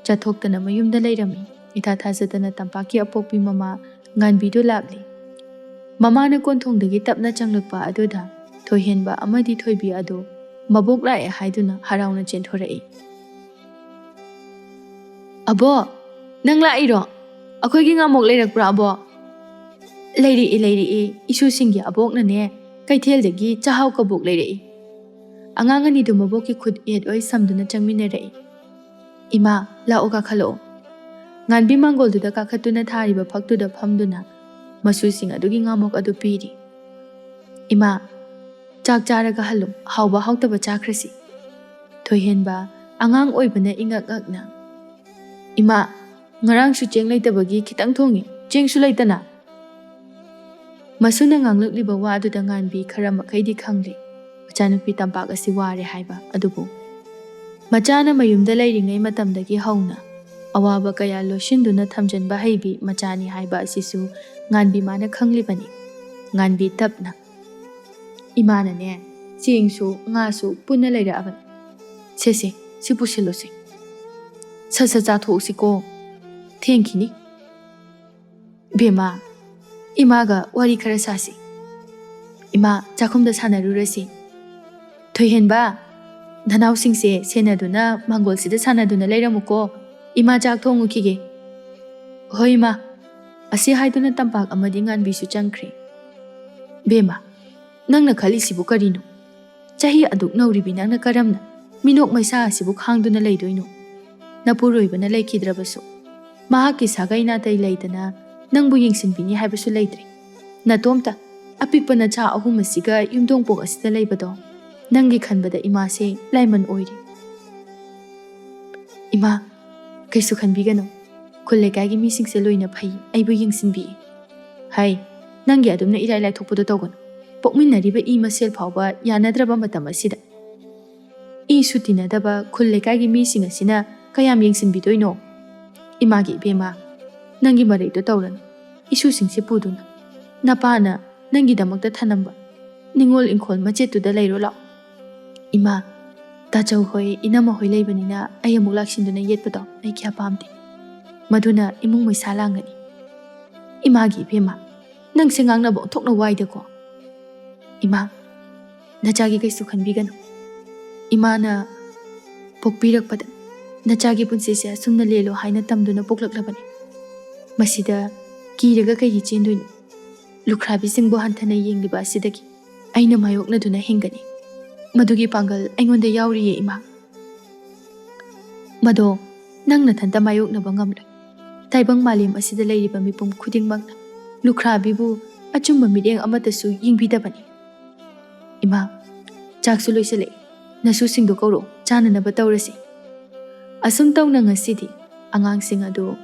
ꯆꯠꯊꯣꯛꯇꯅ ꯃꯌꯨꯝꯗ ꯂꯩꯔꯝꯃꯤ꯫ ꯏꯊꯥ ꯊꯥꯖꯗꯅ ꯇꯝꯄꯥꯛꯀꯤ ꯑꯄꯣꯛꯄꯤ ꯃꯃꯥ ꯉꯥꯟꯕꯤꯗꯨ ꯂꯥꯛꯂꯤ꯫ ꯃꯃꯥꯅ ꯀꯣꯟꯊꯣꯡꯗꯒꯤ ꯇꯞꯅ ꯆꯪꯂꯛꯄ ꯑꯗꯨꯗ ꯊꯣꯏꯍꯦꯟꯕ ꯑꯃꯗꯤ ꯊꯣꯏꯕꯤ ꯑꯗꯨ ꯃꯕꯣꯛ ꯂꯥꯛꯑꯦ ꯍꯥꯏꯗꯨꯅ ꯍꯔꯥꯎꯅ ꯆꯦꯟꯊꯣꯔꯛꯏ꯫ "ꯑꯕꯣ, ꯅꯪ ꯂꯥꯛꯏꯔꯣ? ꯑꯩꯈꯣꯏꯒꯤ ꯉꯥꯃꯣꯛ ꯂꯩꯔꯛꯄ꯭ꯔꯥ, ꯑꯕꯣ?" "ꯂꯩꯔꯛꯏ, ꯂꯩꯔꯛꯏ꯫ ꯏꯁꯨꯁꯤꯡꯒꯤ ꯑꯕꯣꯛꯅꯅꯦ, ꯀꯩꯊꯦꯜꯗꯒꯤ ꯆꯥꯛꯍꯥꯎ ꯀꯕꯣꯛ ꯂꯩꯔꯛꯏ꯫" ꯑꯉꯥꯡ ꯑꯅꯤꯗꯨ ꯃꯕꯣꯛꯀꯤ ꯈꯨꯠ ꯌꯦꯠ ꯑꯣꯏ ꯁꯝꯗꯨꯅ ꯆꯪꯃꯤꯟꯅꯔꯛꯏ꯫ "ꯏꯃꯥ, ꯂꯥꯛꯑꯣ, ꯀꯥꯈꯠꯂꯛꯑꯣ꯫" ꯉꯥꯟꯕꯤ ꯃꯥꯡꯒꯣꯜꯗꯨꯗ ꯀꯥꯈꯠꯇꯨꯅ ꯊꯥꯔꯤꯕ ꯐꯛꯇꯨꯗ ꯐꯝꯗꯨꯅ ꯃꯁꯨꯁꯤꯡ ꯑꯗꯨꯒꯤ ꯉꯥꯃꯣꯛ ꯑꯗꯨ ꯄꯤꯔꯤ꯫ "ꯏꯃꯥ, ꯆꯥꯛ ꯆꯥꯔꯒ ꯍꯜꯂꯨ, ꯍꯥꯎꯕ ꯍꯥꯎꯇꯕ ꯆꯥꯈ꯭ꯔꯁꯤ꯫" ꯊꯣꯏꯍꯦꯟꯕ ꯑꯉꯥꯡ ꯑꯣꯏꯕꯅ ꯏꯉꯛ ꯉꯛꯅ, "ꯏꯃꯥ, ꯉꯔꯥꯡꯁꯨ ꯆꯦꯡ ꯂꯩꯇꯕꯒꯤ ꯈꯤꯇꯪ ꯊꯣꯡꯉꯤ, ꯆꯦꯡꯁꯨ ꯂꯩꯇꯅ꯫" ꯃꯁꯨꯅ ꯉꯥꯡꯂꯛꯂꯤꯕ ꯋꯥꯗꯨꯗ ꯉꯥꯟꯕꯤ ꯈꯔ ꯃꯈꯩꯗꯤ ꯈꯪꯂꯦ, ꯃꯆꯥꯅꯨꯄꯤ ꯇꯝꯄꯥꯛ ꯑꯁꯤ ꯋꯥꯔꯦ ꯍꯥꯏꯕ꯫ ꯑꯗꯨꯕꯨ ꯃꯆꯥꯅ ꯃꯌꯨꯝꯗ ꯂꯩꯔꯤꯉꯩ ꯃꯇꯝꯗꯒꯤ ꯍꯧꯅ ꯑꯋꯥꯕ ꯀꯌꯥ ꯂꯣꯏꯁꯤꯟꯗꯨꯅ ꯊꯝꯖꯤꯟꯕ ꯍꯩꯕꯤ ꯃꯆꯥꯅꯤ ꯍꯥꯏꯕ ꯑꯁꯤꯁꯨ ꯉꯥꯟꯕꯤ ꯃꯥꯅ ꯈꯪꯂꯤꯕꯅꯤ꯫ ꯉꯥꯟꯕꯤ ꯇꯞꯅ, "ꯏꯃꯥꯅꯅꯦ, ꯆꯦꯡꯁꯨ ꯉꯥꯁꯨ ꯄꯨꯟꯅ ꯂꯩꯔꯛꯑꯕꯅꯤ꯫ ꯁꯦ, ꯁꯦ, ꯁꯤ ꯄꯨꯁꯤꯜꯂꯨꯁꯦ꯫ ꯁꯠ ꯁꯠ ꯆꯥꯊꯣꯛꯎꯁꯤꯀꯣ, ꯊꯦꯡꯈꯤꯅꯤ꯫" "ꯕꯦꯝꯃ, ꯏꯃꯥꯒ ꯋꯥꯔꯤ ꯈꯔ ꯁꯥꯁꯤ꯫ ꯏꯃꯥ, ꯆꯥꯛꯈꯨꯝꯗ ꯁꯥꯟꯅꯔꯨꯔꯁꯤ꯫ ꯊꯣꯏꯍꯦꯟꯕ, ꯅꯅꯥꯎꯁꯤꯡꯁꯦ ꯁꯦꯟꯅꯗꯨꯅ ꯃꯥꯡꯒꯣꯜꯁꯤꯗ ꯁꯥꯟꯅꯗꯨꯅ ꯂꯩꯔꯝꯃꯨꯀꯣ꯫ ꯏꯃꯥ ꯆꯥꯛ ꯊꯣꯡꯉꯨꯈꯤꯒꯦ꯫" "ꯍꯣꯏ, ꯏꯃꯥ꯫" ꯑꯁꯤ ꯍꯥꯏꯗꯨꯅ ꯇꯝꯄꯥꯛ ꯑꯃꯗꯤ ꯉꯥꯟꯕꯤꯁꯨ ꯆꯪꯈ꯭ꯔꯦ꯫ "ꯕꯦꯝꯃ, ꯅꯪꯅ ꯈꯜꯂꯤꯁꯤꯕꯨ ꯀꯔꯤꯅꯣ? ꯆꯍꯤ ꯑꯗꯨꯛ ꯅꯧꯔꯤꯕꯤ ꯅꯪꯅ ꯀꯔꯝꯅ ꯃꯤꯅꯣꯛ ꯃꯩꯁꯥ ꯑꯁꯤꯕꯨ ꯈꯥꯡꯗꯨꯅ ꯂꯩꯗꯣꯏꯅꯣ? ꯅꯄꯨꯔꯣꯏꯕꯅ ꯂꯩꯈꯤꯗ꯭ꯔꯕꯁꯨ, ꯃꯍꯥꯛꯀꯤ ꯁꯥꯒꯩ ꯅꯥꯇꯩ ꯂꯩꯗꯅ ꯅꯪꯕꯨ ꯌꯦꯡꯁꯤꯟꯕꯤꯅꯤ ꯍꯥꯏꯕꯁꯨ ꯂꯩꯇ꯭ꯔꯦ꯫ ꯅꯇꯣꯝꯇ, ꯑꯄꯤꯛꯄ ꯅꯆꯥ ꯑꯍꯨꯝ ꯑꯁꯤꯒ ꯌꯨꯝꯊꯣꯡꯄꯣꯛ ꯑꯁꯤꯗ ꯂꯩꯕꯗꯣ, ꯅꯪꯒꯤ ꯈꯟꯕꯗ ꯏꯃꯥꯁꯦ ꯂꯥꯏꯃꯟ ꯑꯣꯏꯔꯦ꯫" "ꯏꯃꯥ, ꯀꯩꯁꯨ ꯈꯟꯕꯤꯒꯅꯨ꯫ ꯈꯨꯜ ꯂꯩꯀꯥꯏꯒꯤ ꯃꯤꯁꯤꯡꯁꯦ ꯂꯣꯏꯅ ꯐꯩ, ꯑꯩꯕꯨ ꯌꯦꯡꯁꯤꯟꯕꯤ꯫" "ꯍꯩ, ꯅꯪꯒꯤ ꯑꯗꯨꯝꯅ ꯏꯔꯥꯏ ꯂꯥꯏꯊꯣꯛꯄꯗꯣ ꯇꯧꯒꯅꯨ꯫ ꯄꯣꯛꯃꯤꯟꯅꯔꯤꯕ ꯏ ꯃꯁꯦꯜ ꯐꯥꯎꯕ ꯌꯥꯅꯗ꯭ꯔꯕ ꯃꯇꯝ ꯑꯁꯤꯗ, ꯏꯁꯨ ꯇꯤꯟꯅꯗꯕ ꯈꯨꯜ ꯂꯩꯀꯥꯏꯒꯤ ꯃꯤꯁꯤꯡ ꯑꯁꯤꯅ ꯀꯌꯥꯝ ꯌꯦꯡꯁꯤꯟꯕꯤꯗꯣꯏꯅꯣ? ꯏꯃꯥꯒꯤ ꯏꯕꯦꯝꯃ, ꯅꯪꯒꯤ ꯃꯔꯩꯗꯣ ꯇꯧꯔꯅꯨ꯫ ꯏꯁꯨꯁꯤꯡꯁꯦ ꯄꯨꯗꯨꯅ ꯅꯄꯥꯅ ꯅꯪꯒꯤꯗꯃꯛꯇ ꯊꯅꯝꯕ ꯅꯤꯡꯉꯣꯜ ꯏꯪꯈꯣꯜ ꯃꯆꯦꯠꯇꯨꯗ ꯂꯩꯔꯣ ꯂꯥꯛꯑꯣ꯫" "ꯏꯃꯥ, ꯇꯥꯆꯧ ꯍꯣꯏ, ꯏꯅꯝꯃ ꯍꯣꯏ ꯂꯩꯕꯅꯤꯅ ꯑꯩ ꯑꯃꯨꯛ ꯂꯥꯛꯁꯤꯟꯗꯨꯅ ꯌꯦꯠꯄꯗꯣ ꯑꯩ ꯀꯌꯥ ꯄꯥꯝꯗꯦ꯫ ꯃꯗꯨꯅ ꯏꯃꯨꯡ ꯃꯩꯁꯥ ꯂꯥꯡꯒꯅꯤ꯫" ꯏꯃꯥꯒꯤ ꯏꯕꯦꯝꯃ, ꯅꯪꯁꯦ ꯉꯥꯡꯅꯕ ꯑꯣꯟꯊꯣꯛꯅ ꯋꯥꯏꯗꯀꯣ꯫ ꯏꯃꯥ, ꯅꯆꯥꯒꯤ ꯀꯩꯁꯨ ꯈꯟꯕꯤꯒꯅꯨ꯫ ꯏꯃꯥꯅ ꯄꯣꯛꯄꯤꯔꯛꯄꯗ ꯅꯆꯥꯒꯤ ꯄꯨꯟꯁꯤꯁꯦ ꯑꯁꯨꯝꯅ ꯂꯦꯜꯂꯣ ꯍꯥꯏꯅ ꯇꯝꯗꯨꯅ ꯄꯣꯛꯂꯛꯂꯕꯅꯤ꯫ ꯃꯁꯤꯗ ꯀꯤꯔꯒ ꯀꯩꯒꯤ ꯆꯦꯟꯗꯣꯏꯅꯣ? ꯂꯨꯈ꯭ꯔꯥꯕꯤꯁꯤꯡꯕꯨ ꯍꯟꯊꯅ ꯌꯦꯡꯂꯤꯕ ꯑꯁꯤꯗꯒꯤ ꯑꯩꯅ ꯃꯥꯌꯣꯛꯅꯗꯨꯅ ꯍꯤꯡꯒꯅꯤ꯫ ꯃꯗꯨꯒꯤ ꯄꯥꯡꯒꯜ ꯑꯩꯉꯣꯟꯗ ꯌꯥꯎꯔꯤꯌꯦ, ꯏꯃꯥ꯫ ꯃꯗꯣ ꯅꯪ ꯅꯊꯟꯇ ꯃꯥꯌꯣꯛꯅꯕ ꯉꯝꯂꯣꯏ꯫ ꯇꯥꯏꯕꯪ ꯃꯥꯂꯦꯝ ꯑꯁꯤꯗ ꯂꯩꯔꯤꯕ ꯃꯤꯄꯨꯝ ꯈꯨꯗꯤꯡꯃꯛꯅ ꯂꯨꯈ꯭ꯔꯥꯕꯤꯕꯨ ꯑꯆꯨꯝꯕ ꯃꯤꯠꯌꯦꯡ ꯑꯃꯠꯇꯁꯨ ꯌꯦꯡꯕꯤꯗꯕꯅꯤ꯫ ꯏꯃꯥ, ꯆꯥꯛꯁꯨ ꯂꯣꯏꯁꯤꯜꯂꯛꯏ꯫ ꯅꯁꯨꯁꯤꯡꯗꯣ ꯀꯧꯔꯣ, ꯆꯥꯅꯅꯕ ꯇꯧꯔꯁꯤ꯫ ꯑꯁꯨꯝ ꯇꯧꯅ ꯉꯁꯤꯗꯤ ꯑꯉꯥꯡꯁꯤꯡ ꯑꯗꯨ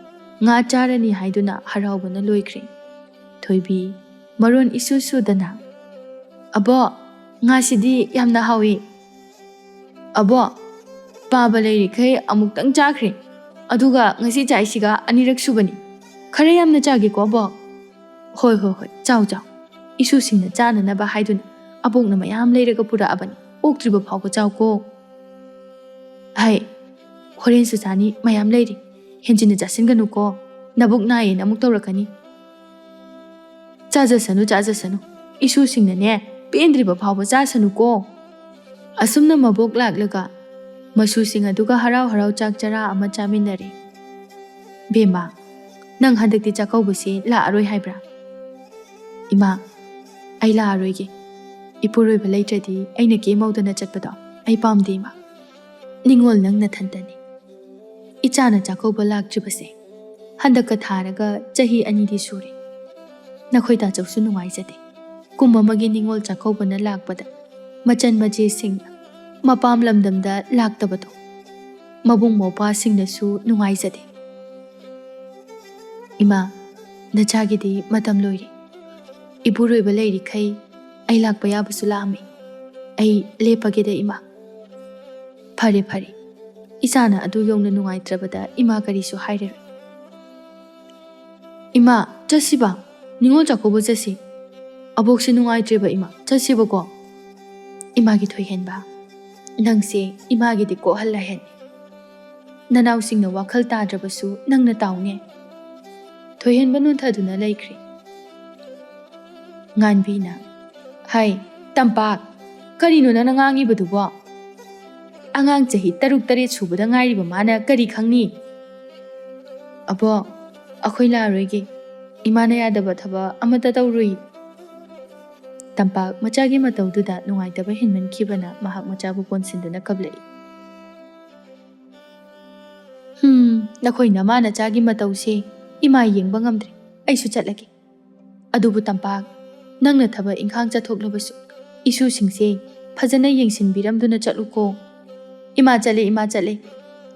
ꯉꯥ ꯆꯥꯔꯅꯤ ꯍꯥꯏꯗꯨꯅ ꯍꯔꯥꯎꯕꯅ ꯂꯣꯏꯈ꯭ꯔꯦ꯫ ꯊꯣꯏꯕꯤ ꯃꯔꯣꯟ ꯏꯁꯨ ꯁꯨꯗꯅ, "ꯑꯕꯣ, ꯉꯥꯁꯤꯗꯤ ꯌꯥꯝꯅ ꯍꯥꯎꯏ꯫ ꯑꯕꯣ, ꯄꯥꯕ ꯂꯩꯔꯤꯈꯩ ꯑꯃꯨꯛꯇꯪ ꯆꯥꯈ꯭ꯔꯦ, ꯑꯗꯨꯒ ꯉꯁꯤ ꯆꯥꯏꯁꯤꯒ ꯑꯅꯤꯔꯛ ꯁꯨꯕꯅꯤ꯫ ꯈꯔ ꯌꯥꯝꯅ ꯆꯥꯒꯦꯀꯣ, ꯑꯕꯣ?" "ꯍꯣꯏ, ꯍꯣꯏ, ꯍꯣꯏ, ꯆꯥꯎ, ꯆꯥꯎ꯫ ꯏꯁꯨꯁꯤꯡꯅ ꯆꯥꯅꯅꯕ ꯍꯥꯏꯗꯨꯅ ꯑꯕꯣꯛꯅ ꯃꯌꯥꯝ ꯂꯩꯔꯒ ꯄꯨꯔꯛꯑꯕꯅꯤ꯫ ꯑꯣꯛꯇ꯭ꯔꯤꯕ ꯐꯥꯎꯕ ꯆꯥꯎꯀꯣ꯫" "ꯍꯩ, ꯍꯣꯔꯦꯟꯁꯨ ꯆꯥꯅꯤ, ꯃꯌꯥꯝ ꯂꯩꯔꯤ꯫ ꯍꯦꯟꯖꯤꯟꯅ ꯆꯥꯁꯤꯟꯒꯅꯨꯀꯣ꯫ ꯅꯕꯨꯛ ꯅꯥꯏꯌꯦꯅ ꯑꯃꯨꯛ ꯇꯧꯔꯛꯀꯅꯤ꯫" "ꯆꯥꯖꯁꯅꯨ, ꯆꯥꯖꯁꯅꯨ꯫ ꯏꯁꯨꯁꯤꯡꯅꯅꯦ, ꯄꯦꯟꯗ꯭ꯔꯤꯕ ꯐꯥꯎꯕ ꯆꯥꯁꯅꯨꯀꯣ꯫" ꯑꯁꯨꯝꯅ ꯃꯕꯣꯛ ꯂꯥꯛꯂꯒ ꯃꯁꯨꯁꯤꯡ ꯑꯗꯨꯒ ꯍꯔꯥꯎ ꯍꯔꯥꯎ ꯆꯥꯛ ꯆꯔꯥ ꯑꯃ ꯆꯥꯃꯤꯟꯅꯔꯦ꯫ "ꯕꯦꯝꯃ, ꯅꯪ ꯍꯟꯗꯛꯇꯤ ꯆꯥꯛꯀꯧꯕꯁꯤ ꯂꯥꯛꯑꯔꯣꯏ ꯍꯥꯏꯕ꯭ꯔꯥ?" "ꯏꯃꯥ, ꯑꯩ ꯂꯥꯛꯑꯔꯣꯏꯒꯦ꯫ ꯏꯄꯨꯔꯣꯏꯕ ꯂꯩꯇ꯭ꯔꯗꯤ ꯑꯩꯅ ꯀꯦꯝꯍꯧꯗꯅ ꯆꯠꯄꯗꯣ ꯑꯩ ꯄꯥꯝꯗꯦ, ꯏꯃꯥ꯫ ꯅꯤꯡꯉꯣꯜ ꯅꯪ ꯅꯊꯟꯇꯅꯤ꯫ ꯏꯆꯥꯅ ꯆꯥꯛꯀꯧꯕ ꯂꯥꯛꯇ꯭ꯔꯤꯕꯁꯦ ꯍꯟꯗꯛꯀ ꯊꯥꯔꯒ ꯆꯍꯤ ꯑꯅꯤꯗꯤ ꯁꯨꯔꯦ꯫ ꯅꯈꯣꯏ ꯇꯥꯆꯧꯁꯨ ꯅꯨꯡꯉꯥꯏꯖꯗꯦ꯫ ꯀꯨꯝ ꯑꯃꯒꯤ ꯅꯤꯡꯉꯣꯜ ꯆꯥꯛꯀꯧꯕꯅ ꯂꯥꯛꯄꯗ ꯃꯆꯟ ꯃꯆꯦꯁꯤꯡ ꯃꯄꯥꯝ ꯂꯝꯗꯝꯗ ꯂꯥꯛꯇꯕꯗꯣ ꯃꯕꯨꯡ ꯃꯧꯄ꯭ꯋꯥꯁꯤꯡꯅꯁꯨ ꯅꯨꯡꯉꯥꯏꯖꯗꯦ꯫" "ꯏꯃꯥ, ꯅꯆꯥꯒꯤꯗꯤ ꯃꯇꯝ ꯂꯣꯏꯔꯦ꯫ ꯏꯄꯨꯔꯣꯏꯕ ꯂꯩꯔꯤꯈꯩ ꯑꯩ ꯂꯥꯛꯄ ꯌꯥꯕꯁꯨ ꯂꯥꯛꯑꯝꯃꯤ꯫ ꯑꯩ ꯂꯦꯞꯄꯒꯦꯗ, ꯏꯃꯥ꯫" "ꯐꯔꯦ, ꯐꯔꯦ꯫ ꯏꯆꯥꯅ ꯑꯗꯨ ꯌꯧꯅ ꯅꯨꯡꯉꯥꯏꯇ꯭ꯔꯕꯗ ꯏꯃꯥ ꯀꯔꯤꯁꯨ ꯍꯥꯏꯔꯔꯣꯏ꯫" "ꯏꯃꯥ, ꯆꯠꯁꯤꯕ꯫ ꯅꯤꯉꯣꯜ ꯆꯥꯛꯀꯧꯕ ꯆꯠꯁꯤ꯫ ꯑꯕꯣꯛꯁꯦ ꯅꯨꯡꯉꯥꯏꯇ꯭ꯔꯦꯕ, ꯏꯃꯥ꯫ ꯆꯠꯁꯦꯕꯀꯣ꯫" "ꯏꯃꯥꯒꯤ ꯊꯣꯏꯍꯦꯟꯕ, ꯅꯪꯁꯦ ꯏꯃꯥꯒꯤꯗꯤ ꯀꯣꯛꯍꯜꯂ ꯍꯦꯟ꯫ ꯅꯅꯥꯎꯁꯤꯡꯅ ꯋꯥꯈꯜ ꯇꯥꯗ꯭ꯔꯕꯁꯨ ꯅꯪꯅ ꯇꯥꯎꯅꯦ꯫" ꯊꯣꯏꯍꯦꯟꯕ ꯅꯣꯟꯊꯗꯨꯅ ꯂꯩꯈ꯭ꯔꯦ꯫ ꯉꯥꯟꯕꯤꯅ, "ꯍꯥꯏ, ꯇꯝꯄꯥꯛ, ꯀꯔꯤꯅꯣ ꯅꯪꯅ ꯉꯥꯡꯉꯤꯕꯗꯨꯕꯣ? ꯑꯉꯥꯡ ꯆꯍꯤ ꯇꯔꯨꯛ ꯇꯔꯦꯠ ꯁꯨꯕꯗ ꯉꯥꯏꯔꯤꯕ ꯃꯥꯅ ꯀꯔꯤ ꯈꯪꯅꯤ?" "ꯑꯕꯣ, ꯑꯩꯈꯣꯏ ꯂꯥꯛꯑꯔꯣꯏꯒꯦ꯫ ꯏꯃꯥꯅ ꯌꯥꯗꯕ ꯊꯕꯛ ꯑꯃꯠꯇ ꯇꯧꯔꯨꯏ꯫" ꯇꯝꯄꯥꯛ ꯃꯆꯥꯒꯤ ꯃꯇꯧꯗꯨꯗ ꯅꯨꯡꯉꯥꯏꯇꯕ ꯍꯦꯟꯃꯟꯈꯤꯕꯅ ꯃꯍꯥꯛ ꯃꯆꯥꯕꯨ ꯀꯣꯟꯁꯤꯟꯗꯨꯅ ꯀꯞꯂꯛꯏ꯫ "ꯍꯨꯝ, ꯅꯈꯣꯏ ꯅꯃꯥ ꯅꯆꯥꯒꯤ ꯃꯇꯧꯁꯦ ꯏꯃꯥ ꯌꯦꯡꯕ ꯉꯝꯗ꯭ꯔꯦ꯫ ꯑꯩꯁꯨ ꯆꯠꯂꯒꯦ꯫ ꯑꯗꯨꯕꯨ ꯇꯝꯄꯥꯛ, ꯅꯪꯅ ꯊꯕꯛ ꯏꯪꯈꯥꯡ ꯆꯠꯊꯣꯛꯂꯕꯁꯨ ꯏꯁꯨꯁꯤꯡꯁꯦ ꯐꯖꯅ ꯌꯦꯡꯁꯤꯟꯕꯤꯔꯝꯗꯨꯅ ꯆꯠꯂꯨꯀꯣ꯫" "ꯏꯃꯥ ꯆꯠꯂꯦ, ꯏꯃꯥ ꯆꯠꯂꯦ꯫"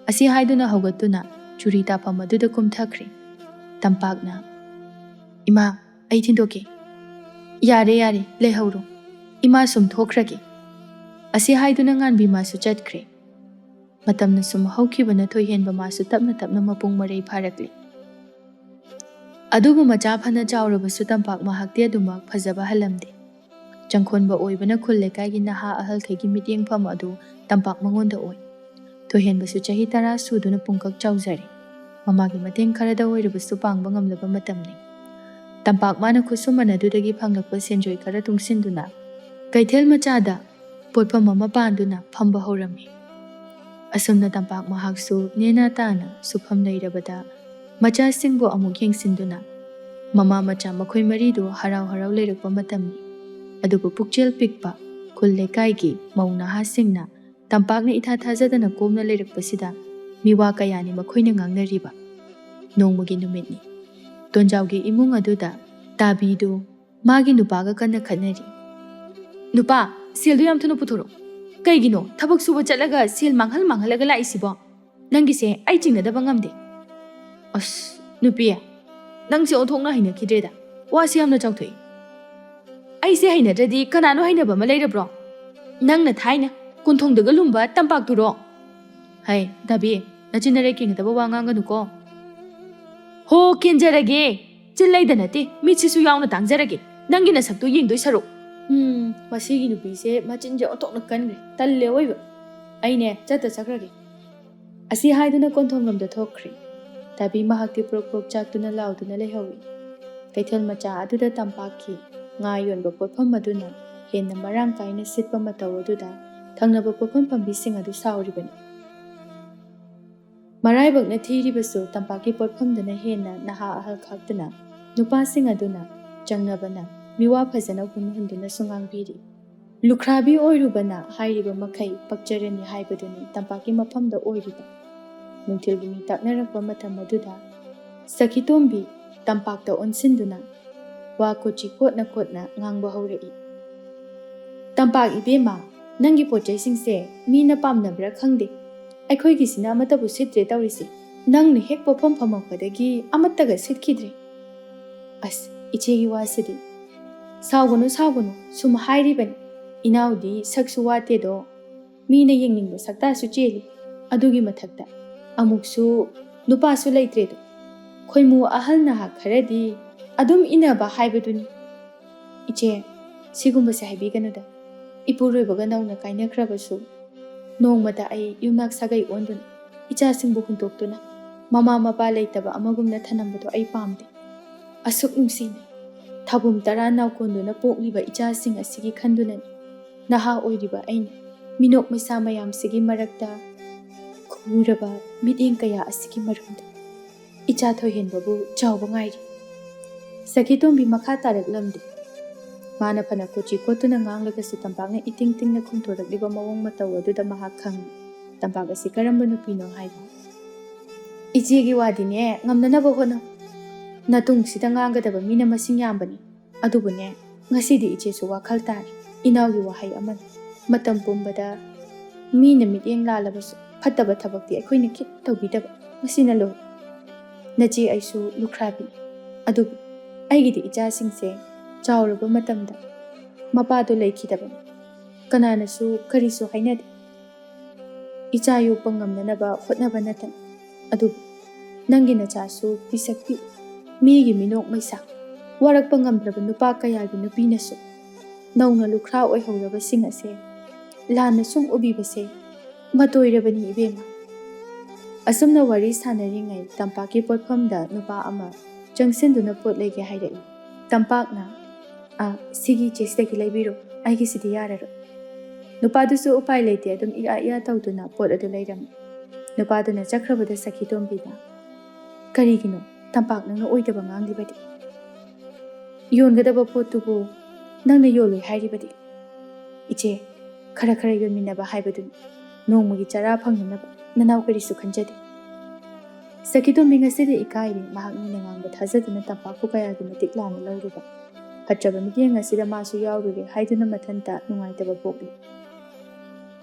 ꯑꯁꯤ ꯍꯥꯏꯗꯨꯅ ꯍꯧꯒꯠꯇꯨꯅ ꯆꯨꯔꯤ ꯇꯥꯐꯝ ꯑꯗꯨꯗ ꯀꯨꯝꯊꯈ꯭ꯔꯦ꯫ ꯇꯝꯄꯥꯛꯅ, "ꯏꯃꯥ, ꯑꯩ ꯊꯤꯟꯗꯣꯛꯀꯦ꯫" "ꯌꯥꯔꯦ, ꯌꯥꯔꯦ, ꯂꯩꯍꯧꯔꯣ꯫ ꯏꯃꯥ ꯁꯨꯝ ꯊꯣꯛꯈ꯭ꯔꯒꯦ꯫" ꯑꯁꯤ ꯍꯥꯏꯗꯨꯅ ꯉꯥꯟꯕꯤ ꯃꯥꯁꯨ ꯆꯠꯈ꯭ꯔꯦ꯫ ꯃꯇꯝꯅ ꯁꯨꯝ ꯍꯧꯈꯤꯕꯅ ꯊꯣꯏꯍꯦꯟꯕ ꯃꯥꯁꯨ ꯇꯞꯅ ꯇꯞꯅ ꯃꯄꯨꯡ ꯃꯔꯩ ꯐꯥꯔꯛꯂꯤ꯫ ꯑꯗꯨꯕꯨ ꯃꯆꯥ ꯐꯅ ꯆꯥꯎꯔꯕꯁꯨ ꯇꯝꯄꯥꯛ ꯃꯍꯥꯛꯇꯤ ꯑꯗꯨꯃꯛ ꯐꯖꯕ ꯍꯜꯂꯝꯗꯦ꯫ ꯆꯪꯈꯣꯟꯕ ꯑꯣꯏꯕꯅ ꯈꯨꯜ ꯂꯩꯀꯥꯏꯒꯤ ꯅꯍꯥ ꯑꯍꯜꯈꯩꯒꯤ ꯃꯤꯠꯌꯦꯡꯐꯝ ꯑꯗꯨ ꯇꯝꯄꯥꯛ ꯃꯉꯣꯟꯗ ꯑꯣꯏ꯫ ꯊꯣꯏꯍꯦꯟꯕꯁꯨ ꯆꯍꯤ ꯇꯔꯥ ꯁꯨꯗꯨꯅ ꯄꯨꯡꯀꯛ ꯆꯥꯎꯖꯔꯦ꯫ ꯃꯃꯥꯒꯤ ꯃꯇꯦꯡ ꯈꯔꯗ ꯑꯣꯏꯔꯕꯁꯨ ꯄꯥꯡꯕ ꯉꯝꯂꯕ ꯃꯇꯝꯅꯤ꯫ ꯇꯝꯄꯥꯛ ꯃꯥꯅ ꯈꯨꯠꯁꯨꯃꯟ ꯑꯗꯨꯗꯒꯤ ꯐꯪꯂꯛꯄ ꯁꯦꯟꯖꯣꯏ ꯈꯔ ꯇꯨꯡꯁꯤꯟꯗꯨꯅ ꯀꯩꯊꯦꯜ ꯃꯆꯥꯗ ꯄꯣꯠꯐꯝ ꯑꯃ ꯄꯥꯟꯗꯨꯅ ꯐꯝꯕ ꯍꯧꯔꯝꯃꯤ꯫ ꯑꯁꯨꯝꯅ ꯇꯝꯄꯥꯛ ꯃꯍꯥꯛꯁꯨ ꯅꯦꯅꯥ ꯇꯥꯅ ꯁꯨꯐꯝ ꯂꯩꯔꯕꯗ ꯃꯆꯥꯁꯤꯡꯕꯨ ꯑꯃꯨꯛ ꯌꯦꯡꯁꯤꯟꯗꯨꯅ ꯃꯃꯥ ꯃꯆꯥ ꯃꯈꯣꯏ ꯃꯔꯤꯗꯨ ꯍꯔꯥꯎ ꯍꯔꯥꯎ ꯂꯩꯔꯛꯄ ꯃꯇꯝꯅꯤ꯫ ꯑꯗꯨꯕꯨ ꯄꯨꯛꯆꯦꯜ ꯄꯤꯛꯄ ꯈꯨꯜ ꯂꯩꯀꯥꯏꯒꯤ ꯃꯧ ꯅꯍꯥꯁꯤꯡꯅ ꯇꯝꯄꯥꯛꯅ ꯏꯊꯥ ꯊꯥꯖꯗꯅ ꯀꯣꯝꯅ ꯂꯩꯔꯛꯄꯁꯤꯗ ꯃꯤꯋꯥ ꯀꯌꯥꯅꯤ ꯃꯈꯣꯏꯅ ꯉꯥꯡꯅꯔꯤꯕ꯫ ꯅꯣꯡꯃꯒꯤ ꯅꯨꯃꯤꯠꯅꯤ꯫ ꯇꯣꯟꯖꯥꯎꯒꯤ ꯏꯃꯨꯡ ꯑꯗꯨꯗ ꯇꯥꯕꯤꯗꯨ ꯃꯥꯒꯤ ꯅꯨꯄꯥꯒ ꯀꯟꯅ ꯈꯠꯅꯔꯤ꯫ "ꯅꯨꯄꯥ, ꯁꯦꯜꯗꯨ ꯌꯥꯝ ꯊꯨꯅ ꯄꯨꯊꯣꯔꯛꯎ꯫ ꯀꯩꯒꯤꯅꯣ ꯊꯕꯛ ꯁꯨꯕ ꯆꯠꯂꯒ ꯁꯦꯜ ꯃꯥꯡꯍꯜ ꯃꯥꯡꯍꯜꯂꯒ ꯂꯥꯛꯏꯁꯤꯕꯣ? ꯅꯪꯒꯤꯁꯦ ꯑꯩ ꯆꯤꯡꯅꯗꯕ ꯉꯝꯗꯦ꯫" "ꯑꯁ, ꯅꯨꯄꯤ, ꯅꯪꯁꯦ ꯑꯣꯟꯊꯣꯛꯅ ꯍꯩꯅꯈꯤꯗ꯭ꯔꯦꯗ꯫ ꯋꯥꯁꯦ ꯌꯥꯝꯅ ꯆꯥꯎꯊꯣꯛꯏ꯫ ꯑꯩꯁꯦ ꯍꯩꯅꯗ꯭ꯔꯗꯤ ꯀꯅꯥꯅꯣ ꯍꯩꯅꯕ ꯑꯃ ꯂꯩꯔꯕ꯭ꯔꯣ? ꯅꯪꯅ ꯊꯥꯏꯅ ꯀꯣꯟꯊꯣꯡꯗꯒ ꯂꯨꯝꯕ ꯇꯝꯄꯥꯛꯇꯨꯔꯣ?" "ꯍꯩ, ꯗꯥꯕꯤ, ꯅꯆꯤꯟ ꯅꯔꯩ ꯀꯦꯡꯒꯗꯕ ꯋꯥ ꯉꯥꯡꯒꯅꯨꯀꯣ꯫" "ꯍꯣ, ꯀꯦꯟꯖꯔꯒꯦ꯫ ꯆꯤꯜ ꯂꯩꯗ ꯅꯠꯇꯦ, ꯃꯤꯠꯁꯤꯁꯨ ꯌꯥꯎꯅ ꯇꯥꯡꯖꯔꯒꯦ꯫ ꯅꯪꯒꯤ ꯅꯁꯛꯇꯨ ꯌꯦꯡꯗꯣꯏ ꯁꯔꯨꯛ꯫" "ꯎꯝ, ꯃꯁꯤꯒꯤ ꯅꯨꯄꯤꯁꯦ ꯃꯆꯤꯟꯁꯦ ꯑꯣꯟꯊꯣꯛꯅ ꯀꯟꯈ꯭ꯔꯦ꯫ ꯇꯜꯂꯦ ꯑꯑꯣꯏꯕ꯫ ꯑꯩꯅꯦ, ꯆꯠꯇ ꯆꯠꯈ꯭ꯔꯒꯦ꯫" ꯑꯁꯤ ꯍꯥꯏꯗꯨꯅ ꯀꯣꯟꯊꯣꯡꯂꯣꯝꯗ ꯊꯣꯛꯈ꯭ꯔꯦ꯫ ꯇꯥꯕꯤ ꯃꯍꯥꯛꯇꯤ ꯄ꯭ꯔꯣꯛ ꯄ꯭ꯔꯣꯛ ꯆꯥꯛꯇꯨꯅ ꯂꯥꯎꯗꯨꯅ ꯂꯩꯍꯧꯏ꯫ ꯀꯩꯊꯦꯜ ꯃꯆꯥ ꯑꯗꯨꯗ ꯇꯝꯄꯥꯛꯀꯤ ꯉꯥ ꯌꯣꯟꯕ ꯄꯣꯠꯐꯝ ꯑꯗꯨꯅ ꯍꯦꯟꯅ ꯃꯔꯥꯡ ꯀꯥꯏꯅ ꯁꯤꯠꯄ ꯃꯇꯧ ꯑꯗꯨꯗ ꯊꯪꯅꯕ ꯄꯣꯠꯐꯝ ꯐꯝꯕꯤꯁꯤꯡ ꯑꯗꯨ ꯁꯥꯎꯔꯤꯕꯅꯤ꯫ ꯃꯔꯥꯏꯕꯛꯅ ꯊꯤꯔꯤꯕꯁꯨ ꯇꯝꯄꯥꯛꯀꯤ ꯄꯣꯠꯐꯝꯗꯅ ꯍꯦꯟꯅ ꯅꯍꯥ ꯑꯍꯜ ꯈꯥꯛꯇꯅ ꯅꯨꯄꯥꯁꯤꯡ ꯑꯗꯨꯅ ꯆꯪꯅꯕꯅ ꯃꯤꯋꯥ ꯐꯖꯅ ꯍꯨꯟ ꯍꯨꯟꯗꯨꯅꯁꯨ ꯉꯥꯡꯕꯤꯔꯤ꯫ ꯂꯨꯈ꯭ꯔꯥꯕꯤ ꯑꯣꯏꯔꯨꯕꯅ ꯍꯥꯏꯔꯤꯕ ꯃꯈꯩ ꯄꯛꯆꯔꯅꯤ ꯍꯥꯏꯕꯗꯨꯅꯤ ꯇꯝꯄꯥꯛꯀꯤ ꯃꯐꯝꯗ ꯑꯣꯏꯔꯤꯕ꯫ ꯅꯨꯡꯊꯤꯜꯒꯤ ꯃꯤ ꯇꯥꯛꯅꯔꯛꯄ ꯃꯇꯝ ꯑꯗꯨꯗ ꯁꯈꯤꯇꯣꯝꯕꯤ ꯇꯝꯄꯥꯛꯇ ꯑꯣꯟꯁꯤꯟꯗꯨꯅ ꯋꯥ ꯀꯣꯆꯤ ꯀꯣꯠꯅ ꯀꯣꯠꯅ ꯉꯥꯡꯕ ꯍꯧꯔꯛꯏ꯫ "ꯇꯝꯄꯥꯛ ꯏꯕꯦꯝꯃ, ꯅꯪꯒꯤ ꯄꯣꯠ ꯆꯩꯁꯤꯡꯁꯦ ꯃꯤꯅ ꯄꯥꯝꯅꯕ꯭ꯔꯥ ꯈꯪꯗꯦ, ꯑꯩꯈꯣꯏꯒꯤꯁꯤꯅ ꯑꯃꯠꯇꯕꯨ ꯁꯤꯠꯇ꯭ꯔꯦ ꯇꯧꯔꯤꯁꯦ꯫ ꯅꯪꯅ ꯍꯦꯛ ꯄꯣꯠꯐꯝ ꯐꯝꯃꯛꯄꯗꯒꯤ ꯑꯃꯠꯇꯒ ꯁꯤꯠꯈꯤꯗ꯭ꯔꯦ꯫ ꯑꯁ, ꯏꯆꯦꯒꯤ ꯋꯥꯁꯤꯗꯤ꯫ ꯁꯥꯎꯒꯅꯨ, ꯁꯥꯎꯒꯅꯨ, ꯁꯨꯝ ꯍꯥꯏꯔꯤꯕꯅꯤ꯫ ꯏꯅꯥꯎꯗꯤ ꯁꯛꯁꯨ ꯋꯥꯠꯇꯦꯗꯣ, ꯃꯤꯅ ꯌꯦꯡꯅꯤꯡꯕ ꯁꯛꯇꯥꯁꯨ ꯆꯦꯜꯂꯤ꯫ ꯑꯗꯨꯒꯤ ꯃꯊꯛꯇ ꯑꯃꯨꯛꯁꯨ ꯅꯨꯄꯥꯁꯨ ꯂꯩꯇ꯭ꯔꯦꯗꯣ꯫ ꯈꯣꯏꯃꯨ ꯑꯍꯜ ꯅꯍꯥ ꯈꯔꯗꯤ ꯑꯗꯨꯝ ꯏꯟꯅꯕ ꯍꯥꯏꯕꯗꯨꯅꯤ꯫ ꯏꯆꯦ, ꯁꯤꯒꯨꯝꯕꯁꯦ ꯍꯥꯏꯕꯤꯒꯅꯨꯗ꯫ ꯏꯄꯨꯔꯣꯏꯕꯒ ꯅꯧꯅ ꯀꯥꯏꯅꯈ꯭ꯔꯕꯁꯨ, ꯅꯣꯡꯃꯗ ꯑꯩ ꯌꯨꯝꯅꯥꯛ ꯁꯥꯒꯩ ꯑꯣꯟꯗꯨꯅ, ꯏꯆꯥꯁꯤꯡꯕꯨ ꯍꯨꯟꯗꯣꯛꯇꯨꯅ, ꯃꯃꯥ ꯃꯄꯥ ꯂꯩꯇꯕ ꯑꯃꯒꯨꯝꯅ ꯊꯅꯝꯕꯗꯣ ꯑꯩ ꯄꯥꯝꯗꯦ꯫ ꯑꯁꯨꯛ ꯅꯨꯡꯁꯤꯅ, ꯊꯥꯕꯨꯝ ꯇꯔꯥ ꯅꯥꯎꯀꯣꯟꯗꯨꯅ ꯄꯣꯛꯂꯤꯕ ꯏꯆꯥꯁꯤꯡ ꯑꯁꯤꯒꯤ ꯈꯟꯗꯨꯅꯅꯤ ꯅꯍꯥ ꯑꯣꯏꯔꯤꯕ ꯑꯩꯅ ꯃꯤꯅꯣꯛ ꯃꯩꯁꯥ ꯃꯌꯥꯝꯁꯤꯒꯤ ꯃꯔꯛꯇ ꯈꯨꯔꯨꯔꯕ ꯃꯤꯠꯌꯦꯡ ꯀꯌꯥ ꯑꯁꯤꯒꯤ ꯃꯔꯨꯝꯗ ꯏꯆꯥ ꯊꯣꯏꯍꯦꯟꯕꯕꯨ ꯆꯥꯎꯕ ꯉꯥꯏꯔꯤ꯫ ꯁꯈꯤꯇꯣꯝꯕꯤ ꯃꯈꯥ ꯇꯥꯔꯛꯂꯝꯗꯦ꯫ ꯃꯥꯅ ꯐꯅ ꯀꯣꯆꯤ ꯀꯣꯠꯇꯨꯅ ꯉꯥꯡꯂꯒꯁꯨ ꯇꯝꯄꯥꯛꯅ ꯏꯇꯤꯡ ꯇꯤꯡꯅ ꯈꯨꯝꯊꯣꯔꯛꯂꯤꯕ ꯃꯑꯣꯡ ꯃꯇꯧ ꯑꯗꯨꯗ ꯃꯍꯥꯛ ꯈꯪꯏ ꯇꯝꯄꯥꯛ ꯑꯁꯤ ꯀꯔꯝꯕ ꯅꯨꯄꯤꯅꯣ ꯍꯥꯏꯕ꯫ "ꯏꯆꯦꯒꯤ ꯋꯥꯗꯤꯅꯦ ꯉꯝꯅꯅꯕ ꯍꯣꯠꯅꯧ꯫ ꯅꯇꯨꯡꯁꯤꯗ ꯉꯥꯡꯒꯗꯕ ꯃꯤꯅ ꯃꯁꯤꯡ ꯌꯥꯝꯕꯅꯤ꯫ ꯑꯗꯨꯕꯨꯅꯦ, ꯉꯁꯤꯗꯤ ꯏꯆꯦꯁꯨ ꯋꯥꯈꯜ ꯇꯥꯔꯦ꯫ ꯏꯅꯥꯎꯒꯤ ꯋꯥꯍꯩ ꯑꯃꯅ ꯃꯇꯝ ꯄꯨꯝꯕꯗ ꯃꯤꯅ ꯃꯤꯠꯌꯦꯡ ꯂꯥꯜꯂꯕꯁꯨ ꯐꯠꯇꯕ ꯊꯕꯛꯇꯤ ꯑꯩꯈꯣꯏꯅ ꯈꯤꯠ ꯇꯧꯕꯤꯗꯕ꯫ ꯃꯁꯤꯅ ꯂꯣꯏꯔꯦ꯫ ꯅꯆꯦ ꯑꯩꯁꯨ ꯂꯨꯈ꯭ꯔꯥꯕꯤ꯫ ꯑꯗꯨꯕꯨ ꯑꯩꯒꯤꯗꯤ ꯏꯆꯥꯁꯤꯡꯁꯦ ꯆꯥꯎꯔꯕ ꯃꯇꯝꯗ ꯃꯄꯥꯗꯣ ꯂꯩꯈꯤꯗꯕꯅꯤ꯫ ꯀꯅꯥꯅꯁꯨ ꯀꯔꯤꯁꯨ ꯍꯥꯏꯅꯗꯦ꯫ ꯏꯆꯥ ꯌꯣꯛꯄ ꯉꯝꯅꯅꯕ ꯍꯣꯠꯅꯕ ꯅꯠꯇꯅ꯫ ꯑꯗꯨꯕꯨ ꯅꯪꯒꯤ ꯅꯆꯥꯁꯨ ꯄꯤꯁꯛ ꯄꯤꯛꯏ꯫ ꯃꯤꯒꯤ ꯃꯤꯅꯣꯛ ꯃꯩꯁꯥ ꯋꯥꯔꯛꯄ ꯉꯝꯗ꯭ꯔꯕ ꯅꯨꯄꯥ ꯀꯌꯥꯒꯤ ꯅꯨꯄꯤꯅꯁꯨ ꯅꯧꯅ ꯂꯨꯈ꯭ꯔꯥ ꯑꯣꯏꯍꯧꯔꯕꯁꯤꯡ ꯑꯁꯦ ꯂꯥꯟꯅ ꯁꯨꯝ ꯎꯕꯤꯕꯁꯦ ꯃꯇꯣꯏꯔꯕꯅꯤ ꯏꯕꯦꯝꯃ꯫ ꯑꯁꯨꯝꯅ ꯋꯥꯔꯤ ꯁꯥꯟꯅꯔꯤꯉꯩ ꯇꯝꯄꯥꯛꯀꯤ ꯄꯣꯠꯐꯝꯗ ꯅꯨꯄꯥ ꯑꯃ ꯆꯪꯁꯤꯟꯗꯨꯅ ꯄꯣꯠ ꯂꯩꯒꯦ ꯍꯥꯏꯔꯛꯏ꯫ ꯇꯝꯄꯥꯛꯅ, "ꯑ, ꯁꯤꯒꯤ ꯏꯆꯦꯁꯤꯗꯒꯤ ꯂꯩꯕꯤꯔꯣ, ꯑꯩꯒꯤꯁꯤꯗꯤ ꯌꯥꯔꯔꯣꯏ"꯫ ꯅꯨꯄꯥꯗꯨꯁꯨ ꯎꯄꯥꯏ ꯂꯩꯇꯦ, ꯑꯗꯨꯝ ꯏꯌꯥ ꯏꯌꯥ ꯇꯧꯗꯨꯅ ꯄꯣꯠ ꯑꯗꯨ ꯂꯩꯔꯝꯃꯤ꯫ ꯅꯨꯄꯥꯗꯨꯅ ꯆꯠꯈ꯭ꯔꯕꯗ ꯁꯈꯤꯇꯣꯝꯕꯤꯅ, "ꯀꯔꯤꯒꯤꯅꯣ ꯇꯝꯄꯥꯛ ꯅꯪꯅ ꯑꯣꯏꯗꯕ ꯉꯥꯡꯂꯤꯕꯗꯤ? ꯌꯣꯟꯒꯗꯕ ꯄꯣꯠꯇꯨꯕꯨ ꯅꯪꯅ ꯌꯣꯜꯂꯣꯏ ꯍꯥꯏꯔꯤꯕꯗꯤ?" "ꯏꯆꯦ, ꯈꯔ ꯈꯔ ꯌꯣꯟꯃꯤꯟꯅꯕ ꯍꯥꯏꯕꯗꯨꯅꯤ꯫ ꯅꯣꯡꯃꯒꯤ ꯆꯔꯥ ꯐꯪꯅꯅꯕ ꯅꯅꯥꯎ ꯀꯔꯤꯁꯨ ꯈꯟꯖꯗꯦ"꯫ ꯁꯈꯤꯇꯣꯝꯕꯤ ꯉꯁꯤꯗꯤ ꯏꯀꯥꯏꯔꯦ꯫ ꯃꯍꯥꯛ ꯃꯤꯅ ꯉꯥꯡꯕ ꯊꯥꯖꯗꯨꯅ ꯇꯝꯄꯥꯛꯄꯨ ꯀꯌꯥꯒꯤ ꯃꯇꯤꯛ ꯂꯥꯟꯅ ꯂꯧꯔꯨꯕ꯫ ꯐꯠꯇ꯭ꯔꯕ ꯃꯤꯠꯌꯦꯡ ꯑꯁꯤꯗ ꯃꯥꯁꯨ ꯌꯥꯎꯔꯨꯔꯦ ꯍꯥꯏꯗꯨꯅ ꯃꯊꯟꯇ ꯅꯨꯡꯉꯥꯏꯇꯕ ꯄꯣꯛꯂꯤ꯫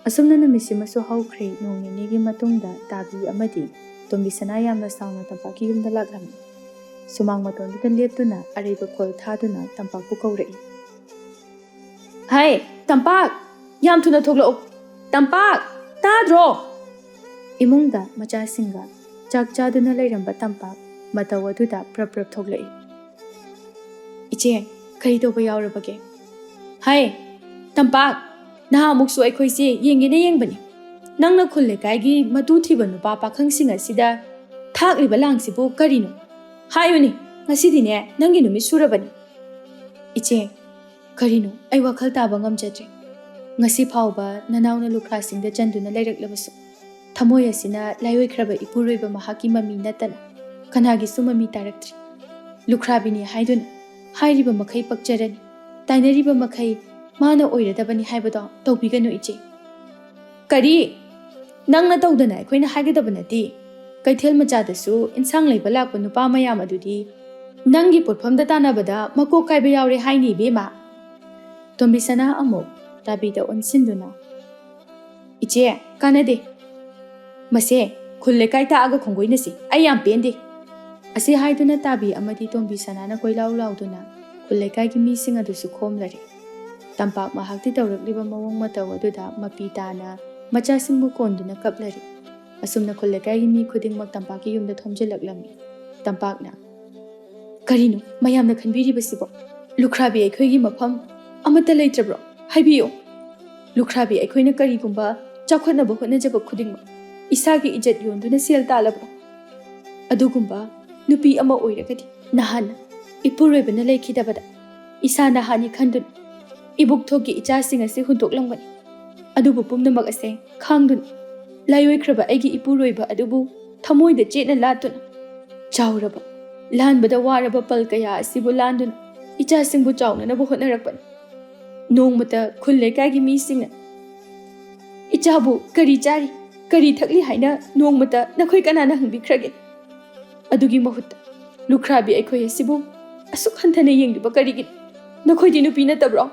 ꯑꯁꯨꯝꯅ ꯅꯨꯃꯤꯠꯁꯤꯃꯁꯨ ꯍꯧꯈ꯭ꯔꯦ꯫ ꯅꯣꯡ ꯅꯤꯅꯤꯒꯤ ꯃꯇꯨꯡꯗ ꯇꯥꯕꯤ ꯑꯃꯗꯤ ꯇꯣꯝꯕꯤꯁꯅꯥ ꯌꯥꯝꯅ ꯁꯥꯎꯅ ꯇꯝꯄꯥꯛꯀꯤ ꯌꯨꯝꯗ ꯂꯥꯛꯂꯝꯃꯤ꯫ ꯁꯨꯃꯥꯡ ꯃꯇꯣꯟꯗꯨꯗ ꯂꯦꯞꯇꯨꯅ ꯑꯔꯩꯕ ꯈꯣꯜ ꯊꯥꯗꯨꯅ ꯇꯝꯄꯥꯛꯄꯨ ꯀꯧꯔꯛꯏ꯫ "ꯍꯩ, ꯇꯝꯄꯥꯛ! ꯌꯥꯝ ꯊꯨꯅ ꯊꯣꯛꯂꯛꯎ! ꯇꯝꯄꯥꯛ! ꯇꯥꯗ꯭ꯔꯣ?" ꯏꯃꯨꯡꯗ ꯃꯆꯥꯁꯤꯡꯒ ꯆꯥꯛ ꯆꯥꯗꯨꯅ ꯂꯩꯔꯝꯕ ꯇꯝꯄꯥꯛ ꯃꯇꯧ ꯑꯗꯨꯗ ꯄ꯭ꯔꯞ ꯄ꯭ꯔꯞ ꯊꯣꯛꯂꯛꯏ꯫ "ꯏꯆꯦ, ꯀꯔꯤ ꯇꯧꯕ ꯌꯥꯎꯔꯕꯒꯦ?" "ꯍꯩ, ꯇꯝꯄꯥꯛ! ꯅꯍꯥꯟꯃꯨꯛꯁꯨ ꯑꯩꯈꯣꯏꯁꯦ ꯌꯦꯡꯒꯦꯅ ꯌꯦꯡꯕꯅꯤ꯫ ꯅꯪꯅ ꯈꯨꯜ ꯂꯩꯀꯥꯏꯒꯤ ꯃꯇꯨ ꯊꯤꯕ ꯅꯨꯄꯥ ꯄꯥꯈꯪꯁꯤꯡ ꯑꯁꯤꯗ ꯊꯥꯛꯂꯤꯕ ꯂꯥꯡꯁꯤꯕꯨ ꯀꯔꯤꯅꯣ? ꯍꯥꯏꯌꯨꯅꯦ, ꯉꯁꯤꯗꯤꯅꯦ ꯅꯪꯒꯤ ꯅꯨꯃꯤꯠ ꯁꯨꯔꯕꯅꯤ"꯫ "ꯏꯆꯦ, ꯀꯔꯤꯅꯣ ꯑꯩ ꯋꯥꯈꯜ ꯇꯥꯕ ꯉꯝꯖꯗ꯭ꯔꯦ꯫ ꯉꯁꯤ ꯐꯥꯎꯕ ꯅꯅꯥꯎꯅ ꯂꯨꯈ꯭ꯔꯥꯁꯤꯡꯗ ꯆꯟꯗꯨꯅ ꯂꯩꯔꯛꯂꯕꯁꯨ, ꯊꯃꯣꯏ ꯑꯁꯤꯅ ꯂꯥꯏꯑꯣꯏꯈ꯭ꯔꯕ ꯏꯄꯨꯔꯣꯏꯕ ꯃꯍꯥꯛꯀꯤ ꯃꯃꯤ ꯅꯠꯇꯅ ꯀꯅꯥꯒꯤꯁꯨ ꯃꯃꯤ ꯇꯥꯔꯛꯇ꯭ꯔꯤ꯫ ꯂꯨꯈ꯭ꯔꯥꯕꯤꯅꯤ ꯍꯥꯏꯗꯨꯅ ꯍꯥꯏꯔꯤꯕ ꯃꯈꯩ ꯄꯛꯆꯔꯅꯤ, ꯇꯥꯏꯅꯔꯤꯕ ꯃꯈꯩ ꯃꯥꯅ ꯑꯣꯏꯔꯗꯕꯅꯤ ꯍꯥꯏꯕꯗꯣ ꯇꯧꯕꯤꯒꯅꯨ ꯏꯆꯦ"꯫ "ꯀꯔꯤ? ꯅꯪꯅ ꯇꯧꯗꯅ ꯑꯩꯈꯣꯏꯅ ꯍꯥꯏꯒꯗꯕ ꯅꯠꯇꯦ꯫ ꯀꯩꯊꯦꯜ ꯃꯆꯥꯗꯁꯨ ꯏꯟꯁꯥꯡ ꯂꯩꯕ ꯂꯥꯛꯄ ꯅꯨꯄꯥ ꯃꯌꯥꯝ ꯑꯗꯨꯗꯤ ꯅꯪꯒꯤ ꯄꯣꯠꯐꯝꯗ ꯇꯥꯟꯅꯕꯗ ꯃꯀꯣꯛ ꯀꯥꯏꯕ ꯌꯥꯎꯔꯦ ꯍꯥꯏꯅꯤ ꯏꯕꯦꯝꯃ"꯫ ꯇꯣꯝꯕꯤꯁꯅꯥ ꯑꯃꯨꯛ ꯇꯥꯕꯤꯗ ꯑꯣꯟꯁꯤꯟꯗꯨꯅ, "ꯏꯆꯦ, ꯀꯥꯟꯅꯗꯦ꯫ ꯃꯁꯦ ꯈꯨꯜ ꯂꯩꯀꯥꯏ ꯇꯥꯛꯑꯒ ꯈꯣꯡꯒꯣꯏꯅꯁꯤ꯫ ꯑꯩ ꯌꯥꯝ ꯄꯦꯟꯗꯦ"꯫ ꯑꯁꯤ ꯍꯥꯏꯗꯨꯅ ꯇꯥꯕꯤ ꯑꯃꯗꯤ ꯇꯣꯝꯕꯤꯁꯅꯥꯅ ꯀꯣꯏꯂꯥꯎ ꯂꯥꯎꯗꯨꯅ ꯈꯨꯜ ꯂꯩꯀꯥꯏꯒꯤ ꯃꯤꯁꯤꯡ ꯑꯗꯨꯁꯨ ꯈꯣꯝꯂꯔꯦ꯫ ꯇꯝꯄꯥꯛ ꯃꯍꯥꯛꯇꯤ ꯇꯧꯔꯛꯂꯤꯕ ꯃꯑꯣꯡ ꯃꯇꯧ ꯑꯗꯨꯗ ꯃꯄꯤ ꯇꯥꯅ ꯃꯆꯥꯁꯤꯡꯕꯨ ꯀꯣꯟꯗꯨꯅ ꯀꯞꯂꯔꯦ꯫ ꯑꯁꯨꯝꯅ ꯈꯨꯜ ꯂꯩꯀꯥꯏꯒꯤ ꯃꯤ ꯈꯨꯗꯤꯡꯃꯛ ꯇꯝꯄꯥꯛꯀꯤ ꯌꯨꯝꯗ ꯊꯣꯝꯖꯤꯜꯂꯛꯂꯝꯃꯤ꯫ ꯇꯝꯄꯥꯛꯅ, "ꯀꯔꯤꯅꯣ ꯃꯌꯥꯝꯅ ꯈꯟꯕꯤꯔꯤꯕꯁꯤꯕꯣ? ꯂꯨꯈ꯭ꯔꯥꯕꯤ ꯑꯩꯈꯣꯏꯒꯤ ꯃꯐꯝ ꯑꯃꯠꯇ ꯂꯩꯇ꯭ꯔꯕ꯭ꯔꯣ? ꯍꯥꯏꯕꯤꯌꯨ꯫ ꯂꯨꯈ꯭ꯔꯥꯕꯤ ꯑꯩꯈꯣꯏꯅ ꯀꯔꯤꯒꯨꯝꯕ ꯆꯥꯎꯈꯠꯅꯕ ꯍꯣꯠꯅꯖꯕ ꯈꯨꯗꯤꯡꯃꯛ ꯏꯁꯥꯒꯤ ꯏꯖꯠ ꯌꯣꯟꯗꯨꯅ ꯁꯦꯜ ꯇꯥꯜꯂꯕ꯭ꯔꯣ? ꯑꯗꯨꯒꯨꯝꯕ ꯅꯨꯄꯤ ꯑꯃ ꯑꯣꯏꯔꯒꯗꯤ ꯅꯍꯥꯟ ꯏꯄꯨꯔꯣꯏꯕꯅ ꯂꯩꯈꯤꯗꯕꯗ ꯏꯁꯥꯅ ꯍꯥꯟꯅꯤ ꯈꯟꯗꯨꯅ ꯏꯕꯨꯛꯊꯣꯛꯀꯤ ꯏꯆꯥꯁꯤꯡ ꯑꯁꯤ ꯍꯨꯟꯗꯣꯛꯂꯝꯒꯅꯤ꯫ ꯑꯗꯨꯕꯨ ꯄꯨꯝꯅꯃꯛ ꯑꯁꯦ ꯈꯥꯡꯗꯨꯅ ꯂꯥꯏꯑꯣꯏꯈ꯭ꯔꯕ ꯑꯩꯒꯤ ꯏꯄꯨꯔꯣꯏꯕ ꯑꯗꯨꯕꯨ ꯊꯃꯣꯏꯗ ꯆꯦꯠꯅ ꯂꯥꯠꯇꯨꯅ ꯆꯥꯎꯔꯕ ꯂꯥꯟꯕꯗ ꯋꯥꯔꯕ ꯄꯜ ꯀꯌꯥ ꯑꯁꯤꯕꯨ ꯂꯥꯟꯗꯨꯅ ꯏꯆꯥꯁꯤꯡꯕꯨ ꯆꯥꯎꯅꯅꯕ ꯍꯣꯠꯅꯔꯛꯄꯅꯤ꯫ ꯅꯣꯡꯃꯇ ꯈꯨꯜ ꯂꯩꯀꯥꯏꯒꯤ ꯃꯤꯁꯤꯡꯅ ꯏꯆꯥꯕꯨ ꯀꯔꯤ ꯆꯥꯔꯤ, ꯀꯔꯤ ꯊꯛꯂꯤ ꯍꯥꯏꯅ ꯅꯣꯡꯃꯇ ꯅꯈꯣꯏ ꯀꯅꯥꯅ ꯍꯪꯕꯤꯈ꯭ꯔꯒꯦ? ꯑꯗꯨꯒꯤ ꯃꯍꯨꯠꯇ ꯂꯨꯈ꯭ꯔꯥꯕꯤ ꯑꯩꯈꯣꯏ ꯑꯁꯤꯕꯨ ꯑꯁꯨꯛ ꯍꯟꯊꯅ ꯌꯦꯡꯂꯤꯕ ꯀꯔꯤꯒꯤꯅꯣ? ꯅꯈꯣꯏꯗꯤ ꯅꯨꯄꯤ ꯅꯠꯇꯕ꯭ꯔꯣ?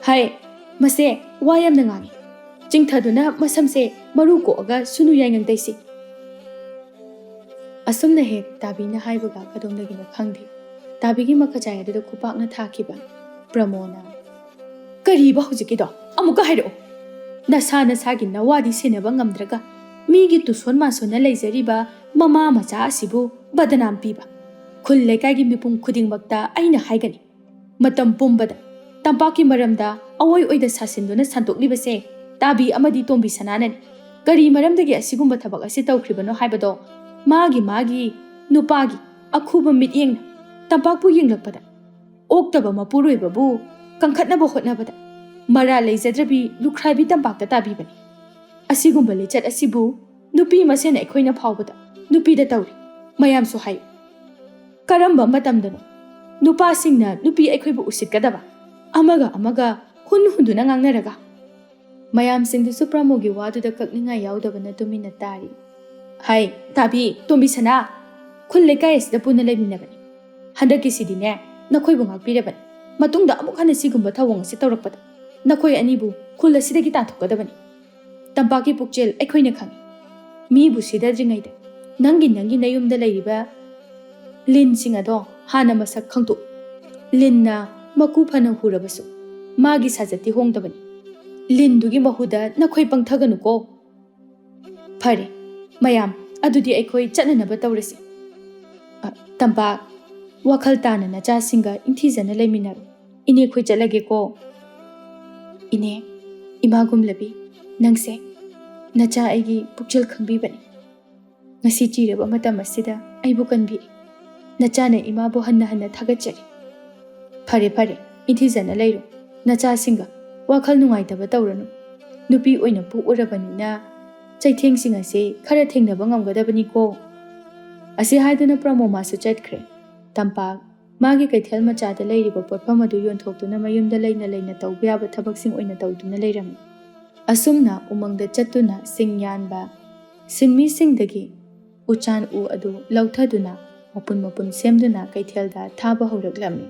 ꯍꯥꯏ, ꯃꯁꯦ ꯋꯥ ꯌꯥꯝꯅ ꯉꯥꯡꯉꯤ꯫ ꯆꯤꯡꯊꯗꯨꯅ ꯃꯁꯝꯁꯦ ꯃꯔꯨ ꯀꯣꯛꯑꯒ ꯁꯨꯅꯨ ꯌꯥꯏꯉꯪ ꯇꯩꯁꯤ꯫ ꯑꯁꯨꯝꯅ ꯍꯦꯛ ꯇꯥꯕꯤꯅ ꯍꯥꯏꯕꯒ ꯀꯗꯣꯝꯗꯒꯤꯅꯣ ꯈꯪꯗꯦ, ꯇꯥꯕꯤꯒꯤ ꯃꯈꯖꯥꯏ ꯑꯗꯨꯗ ꯈꯨꯄꯥꯛꯅ ꯊꯥꯈꯤꯕ꯫ ꯄ꯭ꯔꯃꯣꯅ, "ꯀꯔꯤꯕ ꯍꯧꯖꯤꯛꯀꯤꯗꯣ? ꯑꯃꯨꯛꯀ ꯍꯥꯏꯔꯛꯑꯣ꯫ ꯅꯁꯥ ꯅꯁꯥꯒꯤ ꯅꯋꯥꯗꯤ ꯁꯦꯟꯅꯕ ꯉꯝꯗ꯭ꯔꯒ ꯃꯤꯒꯤ ꯇꯨꯁꯣꯟ ꯃꯥꯁꯣꯟꯅ ꯂꯩꯖꯔꯤꯕ ꯃꯃꯥ ꯃꯆꯥ ꯑꯁꯤꯕꯨ ꯕꯗꯅꯥꯝ ꯄꯤꯕ꯫ ꯈꯨꯜ ꯂꯩꯀꯥꯏꯒꯤ ꯃꯤꯄꯨꯝ ꯈꯨꯗꯤꯡꯃꯛꯇ ꯑꯩꯅ ꯍꯥꯏꯒꯅꯤ, ꯃꯇꯝ ꯄꯨꯝꯕꯗ ꯇꯝꯄꯥꯛꯀꯤ ꯃꯔꯝꯗ ꯑꯑꯣꯏ ꯑꯣꯏꯗ ꯁꯥꯁꯤꯟꯗꯨꯅ ꯁꯟꯗꯣꯛꯂꯤꯕꯁꯦ ꯇꯥꯕꯤ ꯑꯃꯗꯤ ꯇꯣꯝꯕꯤ ꯁꯅꯥꯅꯅꯤ꯫ ꯀꯔꯤ ꯃꯔꯝꯗꯒꯤ ꯑꯁꯤꯒꯨꯝꯕ ꯊꯕꯛ ꯑꯁꯤ ꯇꯧꯈ꯭ꯔꯤꯕꯅꯣ ꯍꯥꯏꯕꯗꯣ ꯃꯥꯒꯤ ꯃꯥꯒꯤ ꯅꯨꯄꯥꯒꯤ ꯑꯈꯨꯕ ꯃꯤꯠꯌꯦꯡꯅ ꯇꯝꯄꯥꯛꯄꯨ ꯌꯦꯡꯂꯛꯄꯗ ꯑꯣꯛꯇꯕ ꯃꯄꯨꯔꯣꯏꯕꯕꯨ ꯀꯟꯈꯠꯅꯕ ꯍꯣꯠꯅꯕꯗ ꯃꯔꯥ ꯂꯩꯖꯗ꯭ꯔꯕꯤ ꯂꯨꯈ꯭ꯔꯥꯕꯤ ꯇꯝꯄꯥꯛꯇ ꯇꯥꯕꯤꯕꯅꯤ꯫ ꯑꯁꯤꯒꯨꯝꯕ ꯂꯤꯆꯠ ꯑꯁꯤꯕꯨ ꯅꯨꯄꯤ ꯃꯁꯦꯟ ꯑꯩꯈꯣꯏꯅ ꯐꯥꯎꯕꯗ ꯅꯨꯄꯤꯗ ꯇꯧꯔꯤ꯫ ꯃꯌꯥꯝꯁꯨ ꯍꯥꯏ, ꯀꯔꯝꯕ ꯃꯇꯝꯗꯅꯣ ꯅꯨꯄꯥꯁꯤꯡꯅ ꯅꯨꯄꯤ ꯑꯩꯈꯣꯏꯕꯨ ꯎꯁꯤꯠꯀꯗꯕ? ꯑꯃꯒ ꯑꯃꯒ ꯍꯨꯟ ꯍꯨꯟꯗꯨꯅ ꯉꯥꯡꯅꯔꯒ꯫ ꯃꯌꯥꯝꯁꯤꯡꯗꯨꯁꯨ ꯄ꯭ꯔꯃꯣꯒꯤ ꯋꯥꯗꯨꯗ ꯀꯛꯅꯤꯡꯉꯥꯏ ꯌꯥꯎꯗꯕꯅ ꯇꯨꯃꯤꯟꯅ ꯇꯥꯔꯤ꯫ ꯍꯥꯏ, ꯇꯥꯕꯤ, ꯇꯣꯝꯕꯤ ꯁꯅꯥ, ꯈꯨꯜ ꯂꯩꯀꯥꯏ ꯑꯁꯤꯗ ꯄꯨꯟꯅ ꯂꯩꯃꯤꯟꯅꯕꯅꯤ꯫ ꯍꯟꯗꯛꯀꯤꯁꯤꯗꯤꯅꯦ, ꯅꯈꯣꯏꯕꯨ ꯉꯥꯛꯄꯤꯔꯕꯅꯤ꯫ ꯃꯇꯨꯡꯗ ꯑꯃꯨꯛ ꯍꯟꯅ ꯁꯤꯒꯨꯝꯕ ꯊꯧꯑꯣꯡ ꯑꯁꯤ ꯇꯧꯔꯛꯄꯗ ꯅꯈꯣꯏ ꯑꯅꯤꯕꯨ ꯈꯨꯜ ꯑꯁꯤꯗꯒꯤ ꯇꯥꯟꯊꯣꯛꯀꯗꯕꯅꯤ꯫ ꯇꯝꯄꯥꯛꯀꯤ ꯄꯨꯛꯆꯦꯜ ꯑꯩꯈꯣꯏꯅ ꯈꯪꯏ꯫ ꯃꯤꯕꯨ ꯁꯤꯗꯗ꯭ꯔꯤꯉꯩꯗ ꯅꯪꯒꯤ, ꯅꯪꯒꯤ ꯅꯌꯨꯝꯗ ꯂꯩꯔꯤꯕ ꯂꯤꯟꯁꯤꯡ ꯑꯗꯣ ꯍꯥꯟꯅ ꯃꯁꯛ ꯈꯪꯗꯣꯛꯎ꯫ ꯂꯤꯟꯅ ꯃꯀꯨ ꯐꯅ ꯍꯨꯔꯕꯁꯨ ꯃꯥꯒꯤ ꯁꯥꯖꯠꯇꯤ ꯍꯣꯡꯗꯕꯅꯤ꯫ ꯂꯤꯟꯗꯨꯒꯤ ꯃꯍꯨꯗ ꯅꯈꯣꯏ ꯄꯪꯊꯒꯅꯨꯀꯣ꯫ ꯐꯔꯦ, ꯃꯌꯥꯝ, ꯑꯗꯨꯗꯤ ꯑꯩꯈꯣꯏ ꯆꯠꯅꯅꯕ ꯇꯧꯔꯁꯤ꯫ ꯑ, ꯇꯝꯄꯥꯛ, ꯋꯥꯈꯜ ꯇꯥꯅ ꯅꯆꯥꯁꯤꯡꯒ ꯏꯪꯊꯤꯖꯅ ꯂꯩꯃꯤꯟꯅꯔꯨ꯫ ꯏꯅꯦ, ꯑꯩꯈꯣꯏ ꯆꯠꯂꯒꯦꯀꯣ꯫ ꯏꯅꯦ, ꯏꯃꯥ ꯒꯨꯝꯂꯕꯤ, ꯅꯪꯁꯦ ꯅꯆꯥ ꯑꯩꯒꯤ ꯄꯨꯛꯆꯦꯜ ꯈꯪꯕꯤꯕꯅꯤ꯫ ꯉꯁꯤ ꯆꯤꯔꯕ ꯃꯇꯝ ꯑꯁꯤꯗ ꯑꯩꯕꯨ ꯀꯟꯕꯤꯔꯤ꯫ ꯅꯆꯥꯅ ꯏꯃꯥꯕꯨ ꯍꯟꯅ ꯍꯟꯅ ꯊꯥꯒꯠꯆꯔꯤ꯫ ꯐꯔꯦ ꯐꯔꯦ, ꯏꯟꯊꯤꯖꯅ ꯂꯩꯔꯣ꯫ ꯅꯆꯥꯁꯤꯡꯒ ꯋꯥꯈꯜ ꯅꯨꯡꯉꯥꯏꯇꯕ ꯇꯧꯔꯅꯨ꯫ ꯅꯨꯄꯤ ꯑꯣꯏꯅ ꯄꯣꯛꯎꯔꯕꯅꯤꯅ ꯆꯩꯊꯦꯡꯁꯤꯡ ꯑꯁꯦ ꯈꯔ ꯊꯦꯡꯅꯕ ꯉꯝꯒꯗꯕꯅꯤꯀꯣ꯫ ꯑꯁꯤ ꯍꯥꯏꯗꯨꯅ ꯄ꯭ꯔꯃꯣꯃꯥꯁꯨ ꯆꯠꯈ꯭ꯔꯦ꯫ ꯇꯝꯄꯥꯛ ꯃꯥꯒꯤ ꯀꯩꯊꯦꯜ ꯃꯆꯥꯗ ꯂꯩꯔꯤꯕ ꯄꯣꯠꯐꯝ ꯑꯗꯨ ꯌꯣꯟꯊꯣꯛꯇꯨꯅ ꯃꯌꯨꯝꯗ ꯂꯩꯅ ꯂꯩꯅ ꯇꯧꯕ ꯌꯥꯕ ꯊꯕꯛꯁꯤꯡ ꯑꯣꯏꯅ ꯇꯧꯗꯨꯅ ꯂꯩꯔꯝꯃꯤ꯫ ꯑꯁꯨꯝꯅ ꯎꯃꯪꯗ ꯆꯠꯇꯨꯅ ꯁꯤꯡ ꯌꯥꯟꯕ ꯁꯤꯟꯃꯤꯁꯤꯡꯗꯒꯤ ꯎꯆꯥꯟ ꯎ ꯑꯗꯨ ꯂꯧꯊꯗꯨꯅ ꯃꯄꯨꯟ ꯃꯄꯨꯟ ꯁꯦꯝꯗꯨꯅ ꯀꯩꯊꯦꯜꯗ ꯊꯥꯕ ꯍꯧꯔꯛꯂꯝꯃꯤ꯫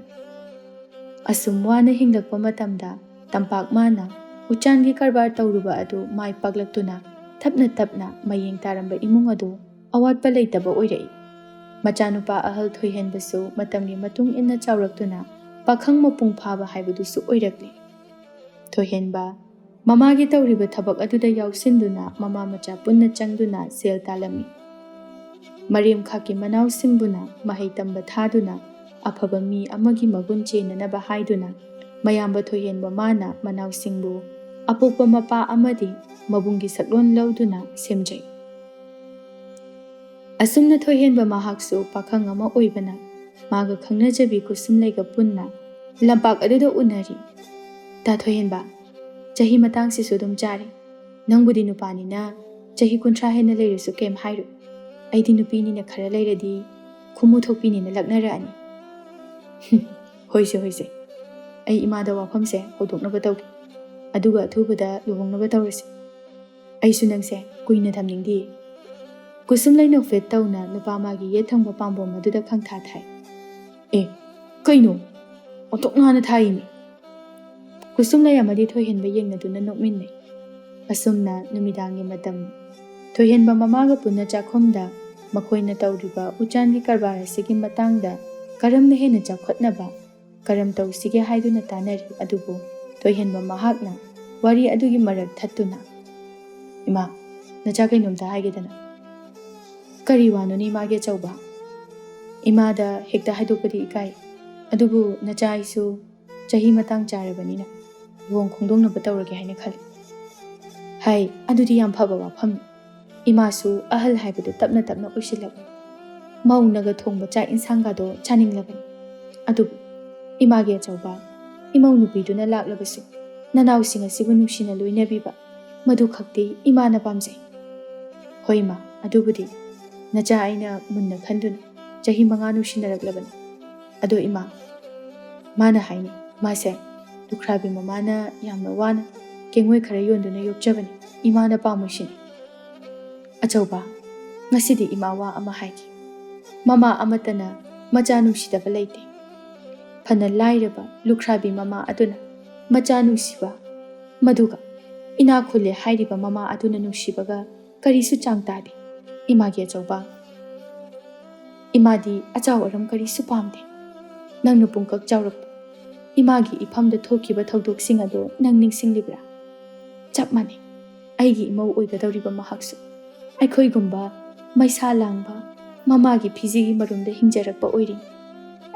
ꯑꯁꯨꯝ ꯋꯥꯅ ꯍꯤꯡꯂꯛꯄ ꯃꯇꯝꯗ ꯇꯝꯄꯥꯛ ꯃꯥꯅ ꯎꯆꯥꯟꯒꯤ ꯀꯔꯕꯥꯔ ꯇꯧꯔꯨꯕ ꯑꯗꯨ ꯃꯥꯏ ꯄꯥꯛꯂꯛꯇꯨꯅ ꯇꯞꯅ ꯇꯞꯅ ꯃꯌꯦꯡ ꯇꯥꯔꯝꯕ ꯏꯃꯨꯡ ꯑꯗꯨ ꯑꯋꯥꯠꯄ ꯂꯩꯇꯕ ꯑꯣꯏꯔꯛꯏ꯫ ꯃꯆꯥꯅꯨꯄꯥ ꯑꯍꯜ ꯊꯣꯏꯍꯦꯟꯕꯁꯨ ꯃꯇꯝꯒꯤ ꯃꯇꯨꯡ ꯏꯟꯅ ꯆꯥꯎꯔꯛꯇꯨꯅ ꯄꯥꯈꯪ ꯃꯄꯨꯡ ꯐꯥꯕ ꯍꯥꯏꯕꯗꯨꯁꯨ ꯑꯣꯏꯔꯛꯂꯤ꯫ ꯊꯣꯏꯍꯦꯟꯕ ꯃꯃꯥꯒꯤ ꯇꯧꯔꯤꯕ ꯊꯕꯛ ꯑꯗꯨꯗ ꯌꯥꯎꯁꯤꯟꯗꯨꯅ ꯃꯃꯥ ꯃꯆꯥ ꯄꯨꯟꯅ ꯆꯪꯗꯨꯅ ꯁꯦꯜ ꯇꯥꯜꯂꯝꯃꯤ꯫ ꯃꯔꯦꯝꯈꯥꯛꯀꯤ ꯃꯅꯥꯎꯁꯤꯡꯕꯨꯅ ꯃꯍꯩ ꯇꯝꯕ ꯊꯥꯗꯨꯅ ꯑꯐꯕ ꯃꯤ ꯑꯃꯒꯤ ꯃꯒꯨꯟ ꯆꯦꯟꯅꯅꯕ ꯍꯥꯏꯗꯨꯅ ꯃꯌꯥꯝꯕ ꯊꯣꯏꯍꯦꯟꯕ ꯃꯥꯅ ꯃꯅꯥꯎꯁꯤꯡꯕꯨ ꯑꯄꯣꯛꯄ ꯃꯄꯥ ꯑꯃꯗꯤ ꯃꯕꯨꯡꯒꯤ ꯁꯛꯂꯣꯟ ꯂꯧꯗꯨꯅ ꯁꯦꯝꯖꯩ꯫ ꯑꯁꯨꯝꯅ ꯊꯣꯏꯍꯦꯟꯕ ꯃꯍꯥꯛꯁꯨ ꯄꯥꯈꯪ ꯑꯃ ꯑꯣꯏꯕꯅ ꯃꯥꯒ ꯈꯪꯅꯖꯕꯤ ꯀꯨꯁꯨꯝꯂꯩꯒ ꯄꯨꯟꯅ ꯂꯝꯄꯥꯛ ꯑꯗꯨꯗ ꯎꯅꯔꯤ꯫ "ꯇꯥ ꯊꯣꯏꯍꯦꯟꯕ, ꯆꯍꯤ ꯃꯇꯥꯡꯁꯤꯁꯨ ꯑꯗꯨꯝ ꯆꯥꯔꯦ꯫ ꯅꯪꯕꯨꯗꯤ ꯅꯨꯄꯥꯅꯤꯅ ꯆꯍꯤ ꯀꯨꯟꯊ꯭ꯔꯥ ꯍꯦꯟꯅ ꯂꯩꯔꯁꯨ ꯀꯩꯝ ꯍꯥꯏꯔꯣꯏ꯫ ꯑꯩꯗꯤ ꯅꯨꯄꯤꯅꯤꯅ ꯈꯔ ꯂꯩꯔꯗꯤ ꯈꯨꯃꯨ ꯊꯣꯛꯄꯤꯅꯤꯅ ꯂꯛꯅꯔꯛꯑꯅꯤ꯫" "ꯍꯣꯏꯁꯦ, ꯍꯣꯏꯁꯦ꯫ ꯑꯩ ꯏꯃꯥꯗ ꯋꯥꯐꯝꯁꯦ ꯍꯧꯗꯣꯛꯅꯕ ꯇꯧꯒꯦ꯫ ꯑꯗꯨꯒ ꯑꯊꯨꯕꯗ ꯂꯨꯍꯣꯡꯅꯕ ꯇꯧꯔꯁꯤ꯫ ꯑꯩꯁꯨ ꯅꯪꯁꯦ ꯀꯨꯏꯅ ꯊꯝꯅꯤꯡꯗꯦ꯫" ꯀꯨꯁꯨꯝꯂꯩ ꯅꯣꯛꯐꯦꯠ ꯇꯧꯅ ꯅꯨꯄꯥ ꯃꯥꯒꯤ ꯌꯦꯠ ꯊꯪꯕ ꯄꯥꯝꯕꯣꯝ ꯑꯗꯨꯗ ꯈꯪꯊꯥ ꯊꯥꯏ꯫ "ꯑꯦ, ꯀꯩꯅꯣ? ꯑꯣꯟꯊꯣꯛꯅ ꯊꯥꯏꯅꯦ!" ꯀꯨꯁꯨꯝꯂꯩ ꯑꯃꯗꯤ ꯊꯣꯏꯍꯦꯟꯕ ꯌꯦꯡꯅꯗꯨꯅ ꯅꯣꯛꯃꯤꯟꯅꯩ꯫ ꯑꯁꯨꯝꯅ ꯅꯨꯃꯤꯗꯥꯡꯒꯤ ꯃꯇꯝ꯫ ꯊꯣꯏꯍꯦꯟꯕ ꯃꯃꯥꯒ ꯄꯨꯟꯅ ꯆꯥꯛꯈꯨꯝꯗ ꯃꯈꯣꯏꯅ ꯇꯧꯔꯤꯕ ꯎꯆꯥꯟꯒꯤ ꯀꯔꯕꯥꯔ ꯑꯁꯤꯒꯤ ꯃꯇꯥꯡꯗ ꯀꯔꯝꯅ ꯍꯦꯟꯅ ꯆꯥꯎꯈꯠꯅꯕ ꯀꯔꯝ ꯇꯧꯁꯤꯒꯦ ꯍꯥꯏꯗꯨꯅ ꯇꯥꯟꯅꯔꯤ꯫ ꯑꯗꯨꯕꯨ ꯊꯣꯏꯍꯦꯟꯕ ꯃꯍꯥꯛꯅ ꯋꯥꯔꯤ ꯑꯗꯨꯒꯤ ꯃꯔꯛ ꯊꯠꯇꯨꯅ, "ꯏꯃꯥ, ꯅꯆꯥ ꯀꯩꯅꯣꯝꯇ ꯍꯥꯏꯒꯦꯗꯅ꯫" "ꯀꯔꯤ ꯋꯥꯅꯣꯅꯦ ꯏꯃꯥꯒꯤ ꯑꯆꯧꯕ?" "ꯏꯃꯥꯗ ꯍꯦꯛꯇ ꯍꯥꯏꯗꯣꯛꯄꯗꯤ ꯏꯀꯥꯏ꯫ ꯑꯗꯨꯕꯨ ꯅꯆꯥ ꯑꯩꯁꯨ ꯆꯍꯤ ꯃꯇꯥꯡ ꯆꯥꯔꯕꯅꯤꯅ ꯂꯨꯍꯣꯡ ꯈꯣꯡꯗꯣꯡꯅꯕ ꯇꯧꯔꯒꯦ ꯍꯥꯏꯅ ꯈꯜꯂꯤ꯫" ꯑꯩ ꯑꯗꯨꯗꯤ ꯌꯥꯝ ꯐꯕ ꯋꯥꯐꯝꯅꯤ꯫ ꯏꯃꯥꯁꯨ ꯑꯍꯜ ꯍꯥꯏꯕꯗꯨ ꯇꯞꯅ ꯇꯞꯅ ꯑꯣꯏꯁꯤꯜꯂꯛꯂꯦ꯫ ꯃꯧꯅꯒ ꯊꯣꯡꯕ ꯆꯥꯛ ꯏꯟꯁꯥꯡꯒꯗꯣ ꯆꯥꯅꯤꯡꯂꯕꯅꯤ꯫ ꯑꯗꯨꯕꯨ ꯏꯃꯥꯒꯤ ꯑꯆꯧꯕ, ꯏꯃꯧ ꯅꯨꯄꯤꯗꯨꯅ ꯂꯥꯛꯂꯕꯁꯨ ꯅꯅꯥꯎꯁꯤꯡ ꯑꯁꯤꯕꯨ ꯅꯨꯡꯁꯤꯅ ꯂꯣꯏꯅꯕꯤꯕ, ꯃꯗꯨ ꯈꯛꯇꯤ ꯏꯃꯥꯅ ꯄꯥꯝꯖꯩ꯫ ꯍꯣꯏ ꯏꯃꯥ, ꯑꯗꯨꯕꯨꯗꯤ ꯅꯆꯥ ꯑꯩꯅ ꯃꯨꯟꯅ ꯈꯟꯗꯨꯅ ꯆꯍꯤ ꯃꯉꯥ ꯅꯨꯡꯁꯤꯅꯔꯛꯂꯕꯅꯤ꯫ ꯑꯗꯣ ꯏꯃꯥ, ꯃꯥꯅ ꯍꯥꯏꯅꯤ, ꯃꯥꯁꯦ ꯂꯨꯈ꯭ꯔꯥꯕꯤ ꯃꯃꯥꯅ ꯌꯥꯝꯅ ꯋꯥꯅ ꯀꯦꯡꯉꯣꯏ ꯈꯔ ꯌꯣꯟꯗꯨꯅ ꯌꯣꯛꯆꯕꯅꯤ, ꯏꯃꯥꯅ ꯄꯥꯝꯃꯣꯏꯁꯤꯅꯤ꯫ ꯑꯆꯧꯕ, ꯉꯁꯤꯗꯤ ꯏꯃꯥ ꯋꯥ ꯑꯃ ꯍꯥꯏꯒꯦ꯫ ꯃꯃꯥ ꯑꯃꯠꯇꯅ ꯃꯆꯥ ꯅꯨꯡꯁꯤꯗꯕ ꯂꯩꯇꯦ꯫ ꯐꯅ ꯂꯥꯏꯔꯕ ꯂꯨꯈ꯭ꯔꯥꯕꯤ ꯃꯃꯥ ꯑꯗꯨꯅ ꯃꯆꯥ ꯅꯨꯡꯁꯤꯕ, ꯃꯗꯨꯒ ꯏꯅꯥꯛ ꯈꯨꯜꯂꯦ ꯍꯥꯏꯔꯤꯕ ꯃꯃꯥ ꯑꯗꯨꯅ ꯅꯨꯡꯁꯤꯕꯒ ꯀꯔꯤꯁꯨ ꯆꯥꯡ ꯇꯥꯗꯦ꯫ ꯏꯃꯥꯒꯤ ꯑꯆꯧꯕ, ꯏꯃꯥꯗꯤ ꯑꯆꯥꯎ ꯑꯔꯝ ꯀꯔꯤꯁꯨ ꯄꯥꯝꯗꯦ꯫ ꯅꯪꯅ ꯄꯨꯡꯀꯛ ꯆꯥꯎꯔꯛꯄ, ꯏꯃꯥꯒꯤ ꯏꯐꯝꯗ ꯊꯣꯛꯈꯤꯕ ꯊꯧꯗꯣꯛꯁꯤꯡ ꯑꯗꯨ ꯅꯪ ꯅꯤꯡꯁꯤꯡꯂꯤꯕ꯭ꯔꯥ? ꯆꯞ ꯃꯥꯟꯅꯩ꯫ ꯑꯩꯒꯤ ꯏꯃꯧ ꯑꯣꯏꯒꯗꯧꯔꯤꯕ ꯃꯍꯥꯛꯁꯨ ꯑꯩꯈꯣꯏꯒꯨꯝꯕ ꯃꯩꯁꯥ ꯂꯥꯡꯕ ꯃꯃꯥꯒꯤ ꯐꯤꯖꯤꯒꯤ ꯃꯔꯨꯝꯗ ꯍꯤꯡꯖꯔꯛꯄ ꯑꯣꯏꯔꯤꯅꯤ꯫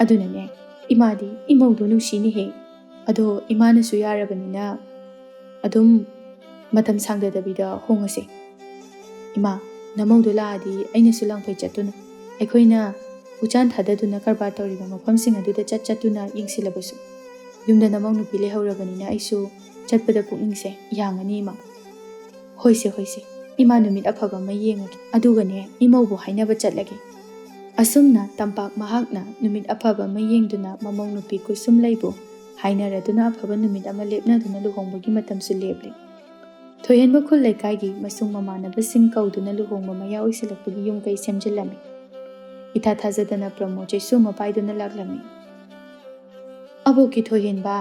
ꯑꯗꯨꯅꯅꯦ, ꯏꯃꯥꯗꯤ ꯏꯃꯧꯗꯣ ꯅꯨꯡꯁꯤꯅꯦꯍꯦ꯫ ꯑꯗꯣ ꯏꯃꯥꯅꯁꯨ ꯌꯥꯔꯕꯅꯤꯅ ꯑꯗꯨꯝ ꯃꯇꯝ ꯁꯥꯡꯗꯗꯕꯤꯗ ꯍꯣꯡꯉꯁꯦ꯫ ꯏꯃꯥ, ꯅꯃꯧꯗꯣ ꯂꯥꯛꯑꯗꯤ ꯑꯩꯅꯁꯨ ꯂꯥꯡꯐꯩ ꯆꯠꯇꯨꯅ, ꯑꯩꯈꯣꯏꯅ ꯎꯆꯥꯟ ꯊꯥꯗꯗꯨꯅ ꯀꯔꯕꯥꯔ ꯇꯧꯔꯤꯕ ꯃꯐꯝꯁꯤꯡ ꯑꯗꯨꯗ ꯆꯠ ꯆꯠꯇꯨꯅ ꯌꯦꯡꯁꯤꯜꯂꯕꯁꯨ, ꯌꯨꯝꯗ ꯅꯃꯧ ꯅꯨꯄꯤ ꯂꯩꯍꯧꯔꯕꯅꯤꯅ ꯑꯩꯁꯨ ꯆꯠꯄꯗ ꯄꯨꯛꯅꯤꯡꯁꯦ ꯌꯥꯡꯉꯅꯤ ꯏꯃꯥ꯫ ꯍꯣꯏꯁꯦ, ꯍꯣꯏꯁꯦ, ꯏꯃꯥ ꯅꯨꯃꯤꯠ ꯑꯐꯕ ꯑꯃ ꯌꯦꯡꯉꯒꯦ, ꯑꯗꯨꯒꯅꯦ ꯏꯃꯧꯕꯨ ꯍꯥꯏꯅꯕ ꯆꯠꯂꯒꯦ꯫ ꯑꯁꯨꯝꯅ ꯇꯝꯄꯥꯛ ꯃꯍꯥꯛꯅ ꯅꯨꯃꯤꯠ ꯑꯐꯕ ꯑꯃ ꯌꯦꯡꯗꯨꯅ ꯃꯃꯧ ꯅꯨꯄꯤ ꯀꯨꯁꯨꯝ ꯂꯩꯕꯨ ꯍꯥꯏꯅꯔꯗꯨꯅ ꯑꯐꯕ ꯅꯨꯃꯤꯠ ꯑꯃ ꯂꯦꯞꯅꯗꯨꯅ ꯂꯨꯍꯣꯡꯕꯒꯤ ꯃꯇꯝꯁꯨ ꯂꯦꯞꯂꯦ꯫ ꯊꯣꯏꯍꯦꯟꯕ ꯈꯨꯜ ꯂꯩꯀꯥꯏꯒꯤ ꯃꯁꯨꯡ ꯃꯃꯥꯟꯅꯕꯁꯤꯡ ꯀꯧꯗꯨꯅ ꯂꯨꯍꯣꯡꯕ ꯃꯌꯥ ꯑꯣꯏꯁꯤꯜꯂꯛꯄꯒꯤ ꯌꯨꯝ ꯀꯩ ꯁꯦꯝꯖꯤꯜꯂꯝꯃꯤ꯫ ꯏꯊꯥ ꯊꯥꯖꯗꯅ ꯄ꯭ꯔꯃꯣꯗ ꯆꯩꯁꯨ ꯑꯃ ꯄꯥꯏꯗꯨꯅ ꯂꯥꯛꯂꯝꯃꯤ꯫ "ꯑꯕꯣꯛꯀꯤ ꯊꯣꯏꯍꯦꯟꯕ,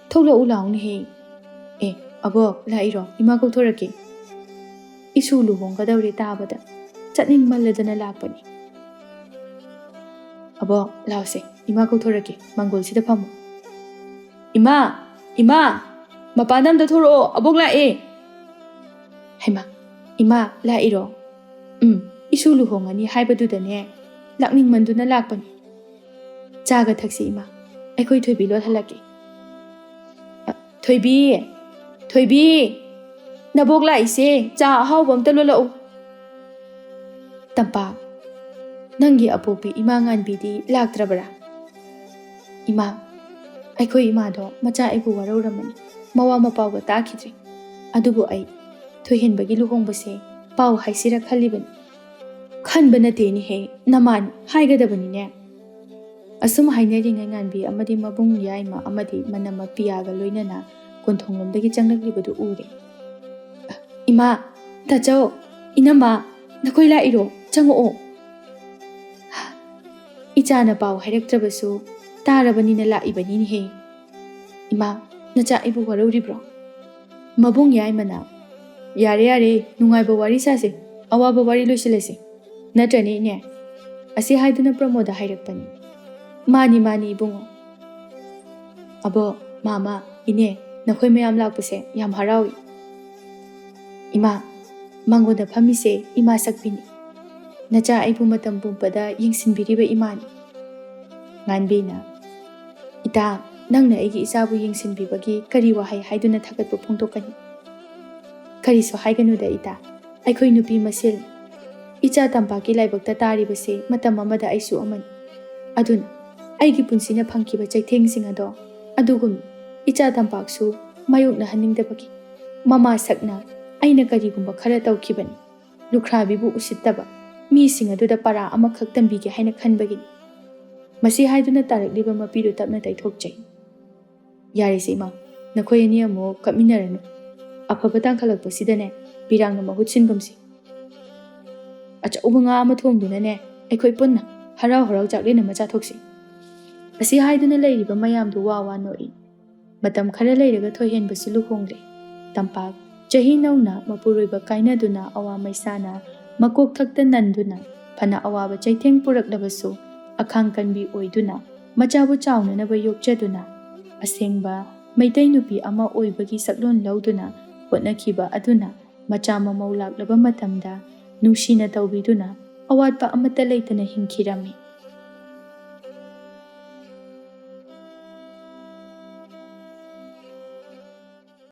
ꯊꯣꯛꯂꯛꯎ ꯂꯥꯎꯅꯦꯍꯦ꯫ ꯑꯦ, ꯑꯕꯣꯛ, ꯂꯥꯛꯏꯔꯣ? ꯏꯃꯥ ꯀꯧꯊꯣꯔꯛꯀꯦ꯫ ꯏꯁꯨ ꯂꯨꯍꯣꯡꯒꯗꯧꯔꯦ ꯇꯥꯕꯗ ꯆꯠꯅꯤꯡꯃꯜꯂꯗꯅ ꯂꯥꯛꯄꯅꯤ꯫ ꯑꯕꯣꯛ, ꯂꯥꯎꯁꯦ, ꯏꯃꯥ ꯀꯧꯊꯣꯔꯛꯀꯦ, ꯃꯥꯡꯒꯣꯜꯁꯤꯗ ꯐꯝꯃꯣ꯫ ꯏꯃꯥ, ꯏꯃꯥ, ꯃꯄꯥꯟꯗ ꯑꯝꯇ ꯊꯣꯔꯛꯑꯣ, ꯑꯕꯣꯛ ꯂꯥꯛꯑꯦ꯫" "ꯍꯩꯃꯥ, ꯏꯃꯥ ꯂꯥꯛꯏꯔꯣ?" "ꯎꯝ, ꯏꯁꯨ ꯂꯨꯍꯣꯡꯉꯅꯤ ꯍꯥꯏꯕꯗꯨꯗꯅꯦ, ꯂꯥꯛꯅꯤꯡꯃꯟꯗꯨꯅ ꯂꯥꯛꯄꯅꯤ꯫ ꯆꯥꯒ ꯊꯛꯁꯤ ꯏꯃꯥ, ꯑꯩꯈꯣꯏ ꯊꯣꯏꯕꯤ ꯂꯣꯠꯍꯜꯂꯛꯀꯦ꯫" "ꯑ, ꯊꯣꯏꯕꯤ, ꯊꯣꯏꯕꯤ!" "ꯅꯕꯣꯛ ꯂꯥꯛꯏꯁꯦ, ꯆꯥ ꯑꯍꯥꯎꯕ ꯑꯝꯇ ꯂꯣꯜꯂꯛꯎ꯫" "ꯇꯝꯄꯥꯛ, ꯅꯪꯒꯤ ꯑꯄꯣꯛꯄꯤ ꯏꯃꯥ ꯉꯥꯟꯕꯤꯗꯤ ꯂꯥꯛꯇ꯭ꯔꯕꯔꯥ?" "ꯏꯃꯥ, ꯑꯩꯈꯣꯏ ꯏꯃꯥꯗꯣ ꯃꯆꯥ ꯑꯩꯕꯨ ꯋꯥꯔꯧꯔꯝꯃꯅꯤ, ꯃꯋꯥ ꯃꯄꯥꯎꯒ ꯇꯥꯈꯤꯗ꯭ꯔꯦ꯫ ꯑꯗꯨꯕꯨ ꯑꯩ ꯊꯣꯏꯍꯦꯟꯕꯒꯤ ꯂꯨꯍꯣꯡꯕꯁꯦ ꯄꯥꯎ ꯍꯥꯏꯁꯤꯔ ꯈꯜꯂꯤꯕꯅꯤ꯫" "ꯈꯟꯕ ꯅꯠꯇꯦꯅꯦꯍꯦ, ꯅꯃꯥꯟ ꯍꯥꯏꯒꯗꯕꯅꯤꯅꯦ꯫" ꯑꯁꯨꯝ ꯍꯥꯏꯅꯔꯤꯉꯩ ꯉꯥꯟꯕꯤ ꯑꯃꯗꯤ ꯃꯕꯨꯡ ꯌꯥꯏꯃ ꯑꯃꯗꯤ ꯃꯅꯝꯃ ꯄꯤꯌꯥꯒ ꯂꯣꯏꯅꯅ ꯀꯣꯟꯊꯣꯡꯂꯣꯝꯗꯒꯤ ꯆꯪꯂꯛꯂꯤꯕꯗꯨ ꯎꯔꯦ꯫ "ꯏꯃꯥ, ꯇꯥꯆꯧ, ꯏꯅꯝꯃ, ꯅꯈꯣꯏ ꯂꯥꯛꯏꯔꯣ? ꯆꯪꯉꯛꯑꯣ꯫" "ꯏꯆꯥꯅ ꯄꯥꯎ ꯍꯥꯏꯔꯛꯇ꯭ꯔꯕꯁꯨ ꯇꯥꯔꯕꯅꯤꯅ ꯂꯥꯛꯏꯕꯅꯤꯅꯦꯍꯦ꯫" "ꯏꯃꯥ, ꯅꯆꯥ ꯑꯩꯕꯨ ꯋꯥꯔꯧꯔꯤꯕ꯭ꯔꯣ?" ꯃꯕꯨꯡ ꯌꯥꯏꯃꯅ, "ꯌꯥꯔꯦ, ꯌꯥꯔꯦ, ꯅꯨꯡꯉꯥꯏꯕ ꯋꯥꯔꯤ ꯁꯥꯁꯦ, ꯑꯋꯥꯕ ꯋꯥꯔꯤ ꯂꯣꯏꯁꯤꯜꯂꯁꯦ꯫ ꯅꯠꯇ꯭ꯔꯅꯦ, ꯏꯅꯦ?" ꯑꯁꯤ ꯍꯥꯏꯗꯨꯅ ꯄ꯭ꯔꯃꯣꯗ ꯍꯥꯏꯔꯛꯄꯅꯤ꯫ "ꯃꯥꯅꯤ, ꯃꯥꯅꯤ, ꯏꯕꯨꯡꯉꯣ꯫" "ꯑꯕꯣ, ꯃꯥꯃ, ꯏꯅꯦ, ꯅꯈꯣꯏ ꯃꯌꯥꯝ ꯂꯥꯛꯄꯁꯦ ꯌꯥꯝ ꯍꯔꯥꯎꯏ꯫" "ꯏꯃꯥ, ꯃꯥꯡꯒꯣꯟꯗ ꯐꯝꯃꯤꯁꯦ ꯏꯃꯥ ꯁꯛꯄꯤꯅꯤ꯫ ꯅꯆꯥ ꯑꯩꯕꯨ ꯃꯇꯝ ꯄꯨꯝꯕꯗ ꯌꯦꯡꯁꯤꯟꯕꯤꯔꯤꯕ ꯏꯃꯥꯅꯤ꯫" ꯉꯥꯟꯕꯤꯅ, "ꯏꯇꯥ, ꯅꯪꯅ ꯑꯩꯒꯤ ꯏꯆꯥꯕꯨ ꯌꯦꯡꯁꯤꯟꯕꯤꯕꯒꯤ ꯀꯔꯤ ꯋꯥꯍꯩ ꯍꯥꯏꯗꯨꯅ ꯊꯥꯒꯠꯄ ꯐꯣꯡꯗꯣꯛꯀꯅꯤ?" "ꯀꯔꯤꯁꯨ ꯍꯥꯏꯒꯅꯨꯗ ꯏꯇꯥ, ꯑꯩꯈꯣꯏ ꯅꯨꯄꯤ ꯃꯁꯦꯜ꯫ ꯏꯆꯥ ꯇꯝꯄꯥꯛꯀꯤ ꯂꯥꯏꯕꯛꯇ ꯇꯥꯔꯤꯕꯁꯦ ꯃꯇꯝ ꯑꯃꯗ ꯑꯩꯁꯨ ꯑꯃꯅꯤ꯫ ꯑꯗꯨꯅ ꯑꯩꯒꯤ ꯄꯨꯟꯁꯤꯅ ꯐꯪꯈꯤꯕ ꯆꯩꯊꯦꯡꯁꯤꯡ ꯑꯗꯣ ꯑꯗꯨꯒꯨꯝ ꯏꯆꯥ ꯇꯝꯄꯥꯛꯁꯨ ꯃꯥꯌꯣꯛꯅꯍꯟꯅꯤꯡꯗꯕꯒꯤ ꯃꯃꯥ ꯁꯛꯅ ꯑꯩꯅ ꯀꯔꯤꯒꯨꯝꯕ ꯈꯔ ꯇꯧꯈꯤꯕꯅꯤ꯫ ꯂꯨꯈ꯭ꯔꯥꯕꯤꯕꯨ ꯎꯁꯤꯠꯇꯕ ꯃꯤꯁꯤꯡ ꯑꯗꯨꯗ ꯄꯔꯥ ꯑꯃꯈꯛ ꯇꯝꯕꯤꯒꯦ ꯍꯥꯏꯅ ꯈꯟꯕꯒꯤꯅꯤ꯫" ꯃꯁꯤ ꯍꯥꯏꯗꯨꯅ ꯇꯥꯔꯛꯂꯤꯕ ꯃꯄꯤꯗꯨ ꯇꯞꯅ ꯇꯩꯊꯣꯛꯆꯩ꯫ "ꯌꯥꯔꯦꯁꯦ ꯏꯃꯥ, ꯅꯈꯣꯏ ꯑꯅꯤ ꯑꯃꯨꯛ ꯀꯞꯃꯤꯟꯅꯔꯅꯨ꯫ ꯑꯐꯕ ꯇꯥꯡꯈꯠꯂꯛꯄꯁꯤꯗꯅꯦ, ꯄꯤꯔꯥꯡꯅ ꯃꯍꯨꯠ ꯁꯤꯟꯒꯨꯝꯁꯤ꯫ ꯑꯆꯧꯕ ꯉꯥ ꯑꯃ ꯊꯣꯡꯗꯨꯅꯅꯦ, ꯑꯩꯈꯣꯏ ꯄꯨꯟꯅ ꯍꯔꯥꯎ ꯍꯔꯥꯎ ꯆꯥꯛꯂꯦꯟ ꯑꯃ ꯆꯥꯊꯣꯛꯁꯤ꯫" ꯑꯁꯤ ꯍꯥꯏꯗꯨꯅ ꯂꯩꯔꯤꯕ ꯃꯌꯥꯝꯗꯨ ꯋꯥ ꯋꯥ ꯅꯣꯛꯏ꯫ ꯃꯇꯝ ꯈꯔ ꯂꯩꯔꯒ ꯊꯣꯏꯍꯦꯟꯕꯁꯨ ꯂꯨꯍꯣꯡꯂꯦ꯫ ꯇꯝꯄꯥꯛ ꯆꯍꯤ ꯅꯧꯅ ꯃꯄꯨꯔꯣꯏꯕ ꯀꯥꯏꯅꯗꯨꯅ ꯑꯋꯥ ꯃꯩꯁꯥꯅ ꯃꯀꯣꯛ ꯊꯛꯇ ꯅꯟꯗꯨꯅ, ꯐꯅ ꯑꯋꯥꯕ ꯆꯩꯊꯦꯡ ꯄꯨꯔꯛꯂꯕꯁꯨ ꯑꯈꯥꯡ ꯀꯟꯕꯤ ꯑꯣꯏꯗꯨꯅ, ꯃꯆꯥꯕꯨ ꯆꯥꯎꯅꯅꯕ ꯌꯣꯛꯆꯗꯨꯅ, ꯑꯁꯦꯡꯕ ꯃꯩꯇꯩ ꯅꯨꯄꯤ ꯑꯃ ꯑꯣꯏꯕꯒꯤ ꯁꯛꯂꯣꯟ ꯂꯧꯗꯨꯅ ꯍꯣꯠꯅꯈꯤꯕ ꯑꯗꯨꯅ ꯃꯆꯥ ꯃꯃꯧ ꯂꯥꯛꯂꯕ ꯃꯇꯝꯗ ꯅꯨꯡꯁꯤꯅ ꯇꯧꯕꯤꯗꯨꯅ ꯑꯋꯥꯠꯄ ꯑꯃꯠꯇ ꯂꯩꯇꯅ ꯍꯤꯡꯈꯤꯔꯝꯃꯤ꯫